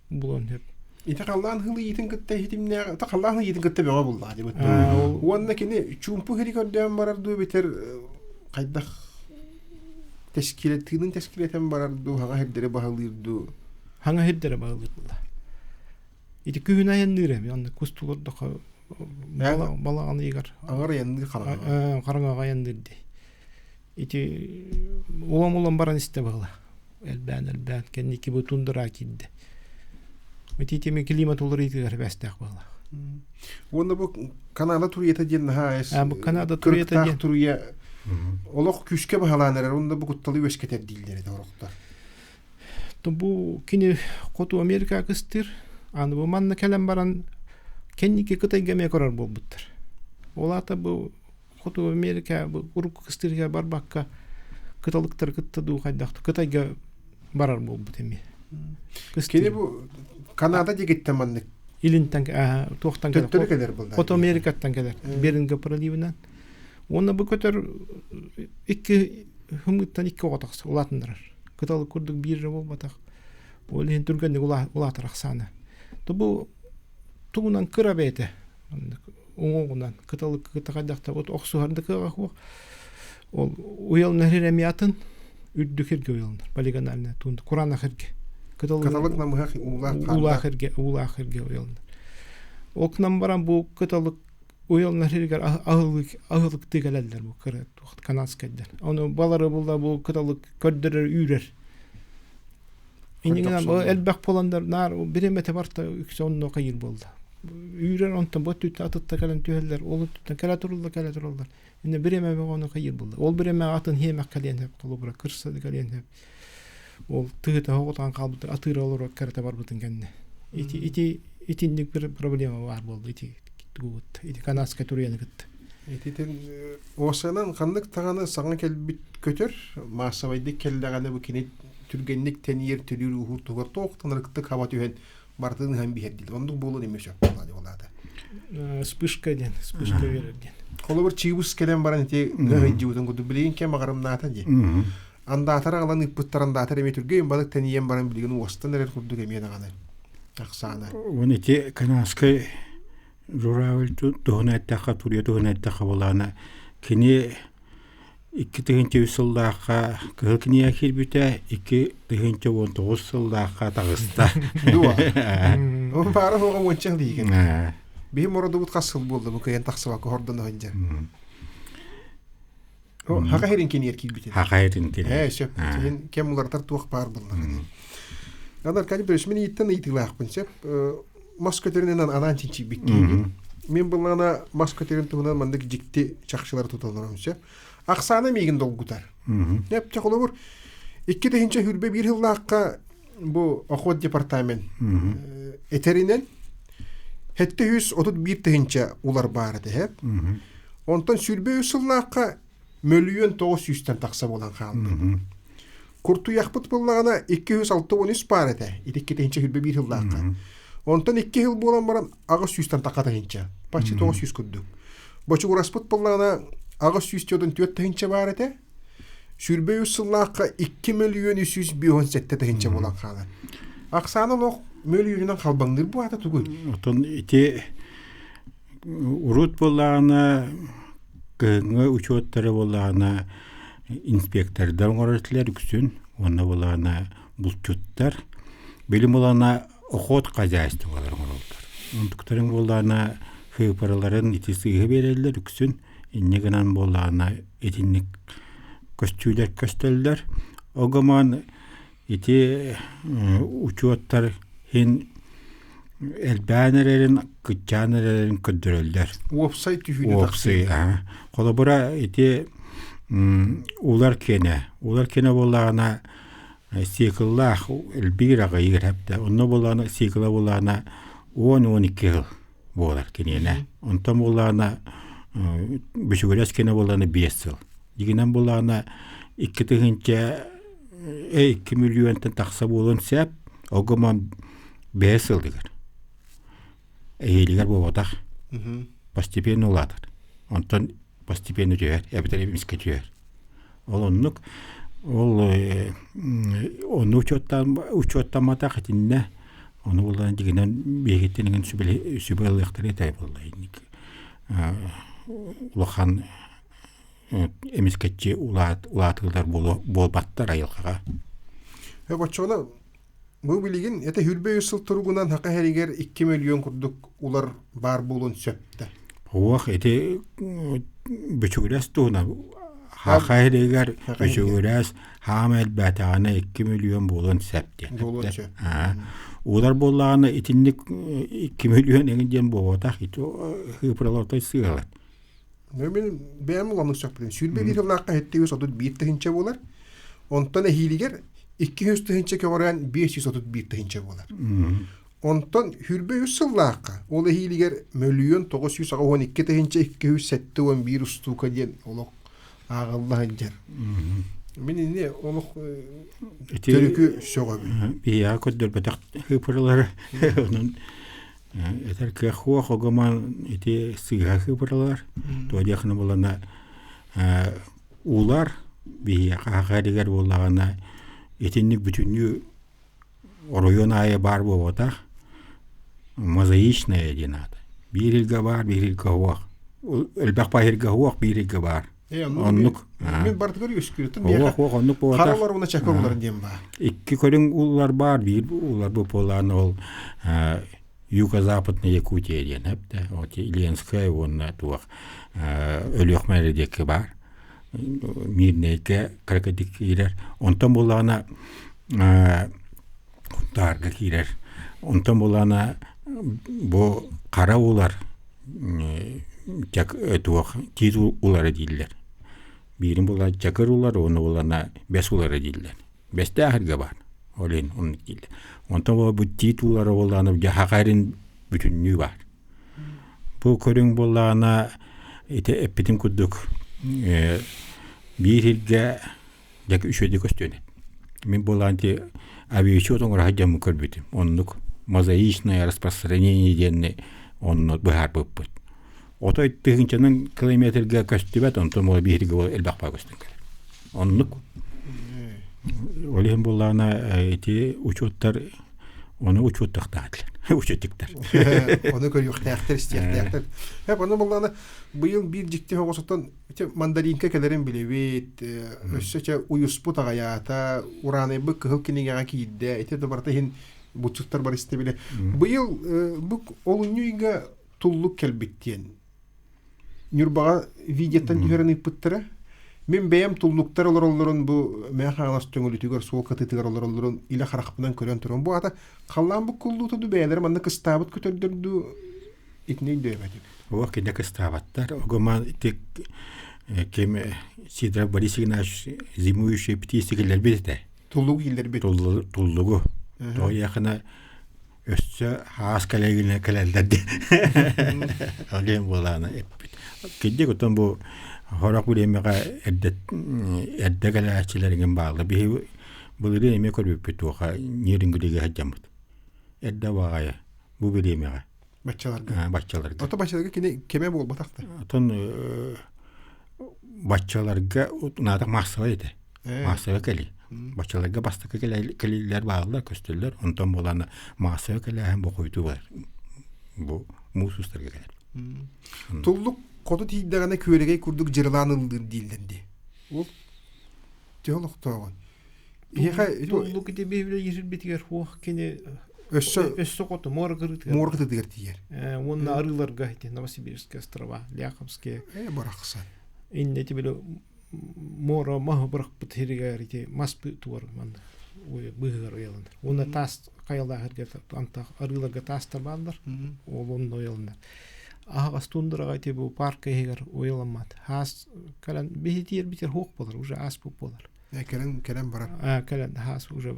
булуон сөп. Ити халлаан хылыйыытын кытта иһитимнээх, ата халлаан хылыйыытын кытта бөҕө буллаҕа дии Уонна кини чуумпу хири көрдөөн барар дуу эбэтэр хайдах тэскилэ тыынын тэскилэтэн барар дуу, хаҥа сирдэри баһылыыр дуу. Хаҥа сирдэри баһылыыр буолла. Ити күһүн айанныыр эми, онно кус тулурдахха. Балаҕан ыйыгар. Аҥар айанныыр хараҥаҕа. Хараҥаҕа айанныыр дии. Ити улам-улам баран истэ быһыла. Элбээн-элбээн кэнники бу тундра киирдэ. Ити теми климат уларыйытыгар бэстээх буолла. Уонна бу Канада туруйата диэн наһаа А, бу Канада туруйата диэн. туруйа олох күүскэ баһылаан эрэр уонна бу кутталы үөскэтэр дииллэр этэ орохтор. Бу кини Хоту Америка кыстыыр. Аны бу манна кэлэн баран кэнники Кытайга эмиэ көрөр буолбуттар. Ол аата бу Хоту Америка бу урукку кыстыырга барбакка кыталыктары кытта дуу хайдах Кытайга барар буолбут эмиэ. Кини бу Канада дигиттэн маннык Илинтэн туохтан кэлэр? кэлэр буолла. Хоту Америкаттан кэлэр. Беринга проливынан. Уонна бу көтөр икки хымыттан икки оҕо тахса улаатыннарар. Кыталык курдук биир эрэ буолбатах. Ол иһин түргэнник улаатар ахсаана. То бу тугунан кыра бэйэтэ уҥуоҕунан кыталык кытта хайдахта вот охсуһар да кыаҕа суох. Ол уйалнар эмиэ атын үрдүк иргэ уйалнар полигональная туунда кураанах иргэ. Кыталык намыһах уулаах уулаах иргэ уулаах иргэ уйалнар. Ол гынан баран бу кыталык уйалнар иргэр аһылыктыы кэлэллэр бу кыра канадскайдар. Ону балары булла бу кыталык көрдөрөр үүрэр. Иннигинэн бу элбэх буоландар наар бириэмэтэ барта үксэ онно хайыр буолла. Үүрэр онтон бу өттүттэн атытта кэлэн түһэллэр, ол өттүттэн кэлэ тураллар, кэлэ тураллар. Инне бириэмэ ону хайыр буолла. Ол бириэмэ атын хиэмэх кэлиэн сөп, холобура кырса да кэлиэн сөп. Ол тыһыта оҕотоон хаалбыттар атыыра олоро кэрэтэ барбытын кэннэ. Ити ити итинник бір проблема бар буолла ити тугут ити канадскай туруйаны кытта. Ититин уосанан ханнык таҕаны саҥа кэлбит көтөр маассабайдык кэллэҕинэ бу кини түргэнник тэнийэр төлүүр ууһуур туһугар туохтан ырыктык хаба түһэн барытын ыһан биһэр диир. Оннук буолуон эмиэ сөп буолаата. Вспышка диэн, вспышка берер диэн. Холобур чыыбыс кэлэн баран ити ыһыйдьыбытын курдук билигин кэм аҕарымнаата дии. Андаатар аҕалан ыыппыттар андаатар эмиэ түргэн балык тэнийэн баран билигин уостан эрэр курдук эмиэ даҕаны ахсаана. Уон ити канадскай журавль туһунан эттэххэ, туруйа туһунан эттэххэ буолаана кини 2003 сыллаахха Кыһыл кинигэ киирбитэ, 2019 сыллаахха таҕыста. Дуо? Ол баара суоҕа уонча сыл иһигэр. Биһи мородубут хас сыл буолла бу кыайан тахсыбакка хордон оһондьа. Хака херин киниэр киирбитин. Хака херин киниэр. Ээ, сөп. Син кем уларытар туох баар буллаҕын. Аны Аркадий Петрович, мин ииттэн ыйытыылаахпын сөп. Мас көтөрүнэн анаан чинчийбит киһи. Мин буллаҕына мас көтөрүн туһунан маннык дьикти чахчылары туталларым сөп. Ахсаана миигин долгутар. Эптэ холобур 2021 сыллаахха бу охот департамент этеринен 731 тыһынча улар баар этэ. Онтон 23 сыллаахха мөлүйүөн 900-тэн тахса буолан хаалбыт. Куртуйахпыт буоллаҕына 263 баар этэ. Ити 221 сыллаахха. Онтон 2 сыл буолан баран 800-тэн таха тыһынча. Почти 900 курдук. Бочугураспыт буоллаҕына 804 тыһынча баар этэ. 23 сыллаахха 2 мөлүйүөн 357 тыһынча буолан хаалар. Ахсаана олох мөлүйүөнүнэн халбаҥныыр бу аата тугуй? Отон ити урут буоллаҕына кыһыҥҥы учуоттары буоллаҕына инспектордар оҥорор этилэр үксүн уонна буоллаҕына булчуттар билим буоллаҕына охот хозяйстволар оҥороллор. Онтуктарын буоллаҕына сыыппараларын ити сыыһа биэрэллэр үксүн инньэ гынан буоллаҕына итинник көстүүлэр көстөллөр. Огомон ити учуоттар иһин элбээн эрэрин, кыччаан эрэрин көрдөрөллөр. Уопсай түһүүнү Уопсай, аһа. Холобура ити улар киэнэ. Улар киэнэ буоллаҕына цикллаах элбиир аҕыйыыр эптэ. Онно буоллаҕына цикла буоллаҕына 10-12 сыл буолар киниэнэ. Онтон буоллаҕына бүчүгүрэс киэнэ буоллаҕына 5 сыл. Дьигинэн буоллаҕына 2 тыһыынча 2 миллионтан тахса буолуон сөп. Огомон 5 сылыгар. Эһиилигэр буолбатах. Постепенно улаатар. Онтон постепенно түһэр, эбэтэр эмискэ түһэр. Ол оннук ол ону учуоттаан учуоттамматах итиннэ ону булан дьигинэн биһигиттэн иҥин сүбэ ылыахтара этэй буолла инник улахан эмискэччи улаат улаатыылар буолбаттар айылҕаҕа. Оччоҕуна. Бу билигин это хүрбэ үс сыл туругунан хака хэригэр 2 миллион курдук улар баар буолуон сөптө. Уох ити бөчүгүрэс туһунан хаха хэригэр бөчүгүрэс хаама элбээтэҕинэ 2 миллион буолуон сөп диэн. Буолуон сөп. Улар буоллаҕына итинник 2 миллион эҥин диэн буолбатах ити хыыпыралартай сыалар. Мен бэйэм уламмыт сөппүтүн. Сүүрбэ биир сыллаахха 731 тыһыынча буолар. Онтон эһиилигэр 200 тыһыынча көҕүрээн 531 тыһыынча буолар. Онтон хүрбэ үс сыллаахха ол эһиилигэр мөлүйүөн 982 тыһыынча 271 устуука диэн олох ааҕылла сылдьар. Мин ини олох төрүкү сөҕөбүн. Биһиэхэ көрдөрбөтөх хыыпыралары онон Этэр кыах суох огоман ити сыыһа сыыбыралар. Туо диэххинэ буоллаҕына уулар биһиэхэ аха эригэр буоллаҕына итинник бүтүннүү оройуон аайы баар буолбатах мозаичная диэн аата. Биир илгэ баар, биир илгэ суох. Элбэх баһирга суох, биир илгэ баар. Оннук. Мин барытыгар үөскүүртэн Суох, суох, оннук буолбатах. Харалар уонна чакыр улар диэн баар. Икки көрүҥ улар баар, биир улар бу буолаан ол Юго-Западная Якутия диэн эптэ. Вот Ленская уонна туох Өлүөхмэ диэки баар. Мирнэйгэ кыракыдык киирэр. Онтон буоллаҕына Хунтаарга киирэр. Онтон буоллаҕына бу хара улар туох тиит улара дииллэр. Биирин буолла чакыр улар, уонна буоллаҕына бэс улара дииллэр. Бэстээх эргэ баар. Ол иһин оннук дииллэр. Онтон буолла бу тиит улара буоллаҕына дьаһаха эрин бүтүннүү баар. Бу көрүҥ буоллаҕына ити эппитим курдук биир сиргэ дьэ үчүгэйдик көстүөн эт. Мин буолаан ити авиачет оҥоро сылдьаммын көрбүтүм. Оннук мозаичное распространение диэнни онно быһаарбыппыт. Отой тыһыынчанан километрга көстүбэт, онтон буола биһиги элбэх баа көстөн кэлэр. Оннук. Ол иһин буоллаҕына ити учуоттар Ону учуоттахтаатылар. Учуоттиктар. Ону көрүөхтээхтэр, истиэхтээхтэр. Хэп, ону буоллаҕына быйыл биир дьикти оҕосоттон ити мандаринка кэлэрин билэбит, өссө чэ уйуспут аҕайаата, ураанайбыт кыһыл кинигэҕэ киирдэ, ити да барыта иһин бутсуттар бар истэ билэ. Быйыл бу олунньу ыйга туллук кэлбит диэн Ньурбаҕа видеоттан түһэрэн ыыппыттара. Мин бэйэм туллуктар олороллорун бу Мэҥэ Хаҥалас төҥүлүтүгэр суол кытыытыгар олороллорун илэ харахпынан көрөн туран бу аата халлаан буккуллуута дуу бэйэлэрэ манна кыстаабыт көтөрдөр дуу итини өйдөөбөтүм. Уох кине кыстаабаттар. Огоман ити ким Сидоров Борис Игнатьевич зимующие птицы киллэрбит этэ. Туллугу киллэрбит. Туллугу. Тоҕо Өссө хаас кэлэгинэ кэлэллэр диэн. Олен буолаана эппит. Киддик отон бу хорох бириэмэҕэ эрдэ эрдэ кэлээччилэригин баалла. Биһи былырыын эмиэ көрбүппүт туоха Нерюнгригэ сылдьаммыт. Эрдэ баҕайы бу бириэмэҕэ. Баччаларга. Баччаларга. Ото баччаларга кини кэмэ буолбатах да. Отон баччаларга наадах маассабай этэ. Маассаҕа кэлии. Баччаларга бастакы кэлиилэр бааллар, көстөллөр. Онтон буолан маассаҕа кэлээһин бохуйту бар. Бу муус устарга кэлэр. Туллук хоту тиийдэҕинэ күөрэгэй курдук дьырылаан ыллыыр дииллэр дии. Ол төһө олохтооҕун. Эһиэхэ Туллук ити биһилэ иһирбитигэр хуох кини өссө өссө хоту муора кырыытыгар муора кытыытыгар тиийэр. Уонна арыыларга ити Новосибирские острова, Ляховские. Барахсан. Инне ити били муора маһы бырахпыт сиригэр ити мас тугар манна быыһыгар уйаланар. Уонна таас хайалаах антах арыыларга таастар бааллар. Ол онно уйаланар. Аһаҕас тундраҕа ити бу парка иһигэр уйаламмат. Хаас кэлэн биһитиэр битер хуох болар, уже ааспыт болар. Кэлэн кэлэн барар. Кэлэн хаас уже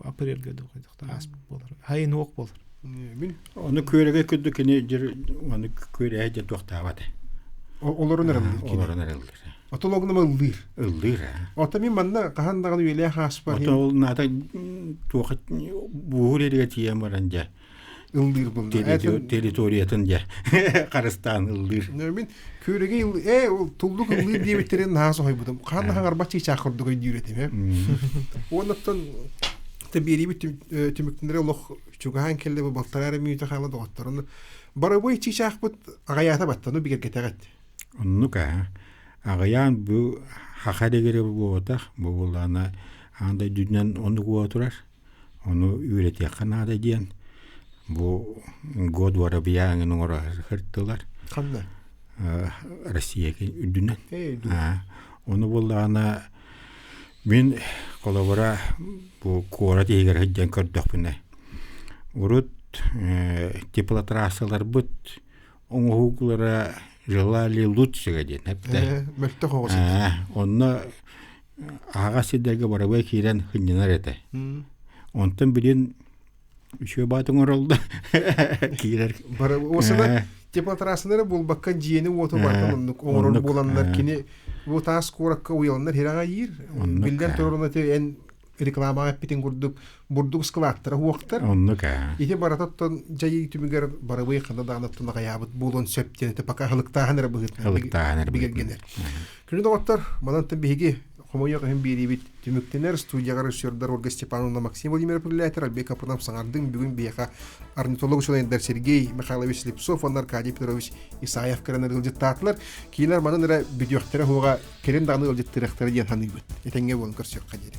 апрельге ааспыт болар. Хайын хуох болар. Мин Ону күөрэгэй курдук кини дьир ону күөрэһэ дьэ туохтаабат. Олорон эрэллир кини. Олорон эрэллир. Отон огнама ыллыыр. Ыллыыр аа. Ото мин манна хаһан даҕаны үйэлээх ааспар Ото ол наата туох буһур эргэ тиийэн баран дьэ ыллыыр булла. Территориятын дьэ харыстаан ыллыыр. Мин күөрэгэй ээ ол туллук ыллыыр диэбиттэрин наһаа соһуйбутум. Хаһан да хаҥарбат чыычаах курдук өйдүүр этим ээ. Уоннаттан биэриибит түмүктэнэрэ олох чугаһаан кэллэ бу балтараа эрэ мүнүүтэ хаалла доҕоттор. Ону барабыай чыычаахпыт аҕайаата баттану бигэргэтэҕит. Оннук аа. Аҕыйаан бу хаха эрэгири буолбатах, бу буоллаҕына аан дойдунан оннук буола турар. Ону үөрэтиэххэ наада диэн бу год воробья эҥин оҥоро сырыттылар. Ханна? Россия үрдүнэн. Ону буоллаҕына мин холобура бу куорат иһигэр сылдьан көрдөхпүнэ урут теплотрассаларбыт оҥоһуулара желали лучшего диэн эптэ. Мөлтөх оҕус. Онно аһаҕас сирдэргэ барабыай киирэн сынньанар этэ. Онтон билин үчүгэй баат оҥороллор киирэр. Осына теплотрассалары булбакка дьиэни уоту барытын оннук оҥорор буоланнар кини бу таас куоракка уйаланнар хираҕа иир. Биллэн турар эн рекламаҕа эппитин курдук бурдук ыскылааттара уохтар. Оннук ээ. Ити барататтан дьайыы түмүгэр барыбый хана даҕаны аҕайаабыт буолуон сөп диэн пока ылыктааһын эрэ быһыытынан Ылыктааһын эрэ бигэргэнэр. Күнү доҕоттор, манантан биһиги хомойуох иһин биэриибит түмүктэнэр. Студияҕа режиссердар Ольга Степановна Максим Владимиров үлэлээтэр, Альбек Капрынов саҥардыҥ. Бүгүн биһиэхэ орнитолог учуонайдар Сергей Михайлович Слепцов уонна Аркадий Петрович Исаев кэлэн ыалдьыттаатылар. Кинилэр манан эрэ бүтүөхтэрэ суоҕа, кэлин даҕаны ыалдьыттыахтара диэн саныыбыт. Этэҥҥэ буолан көрсүөххэ диэри.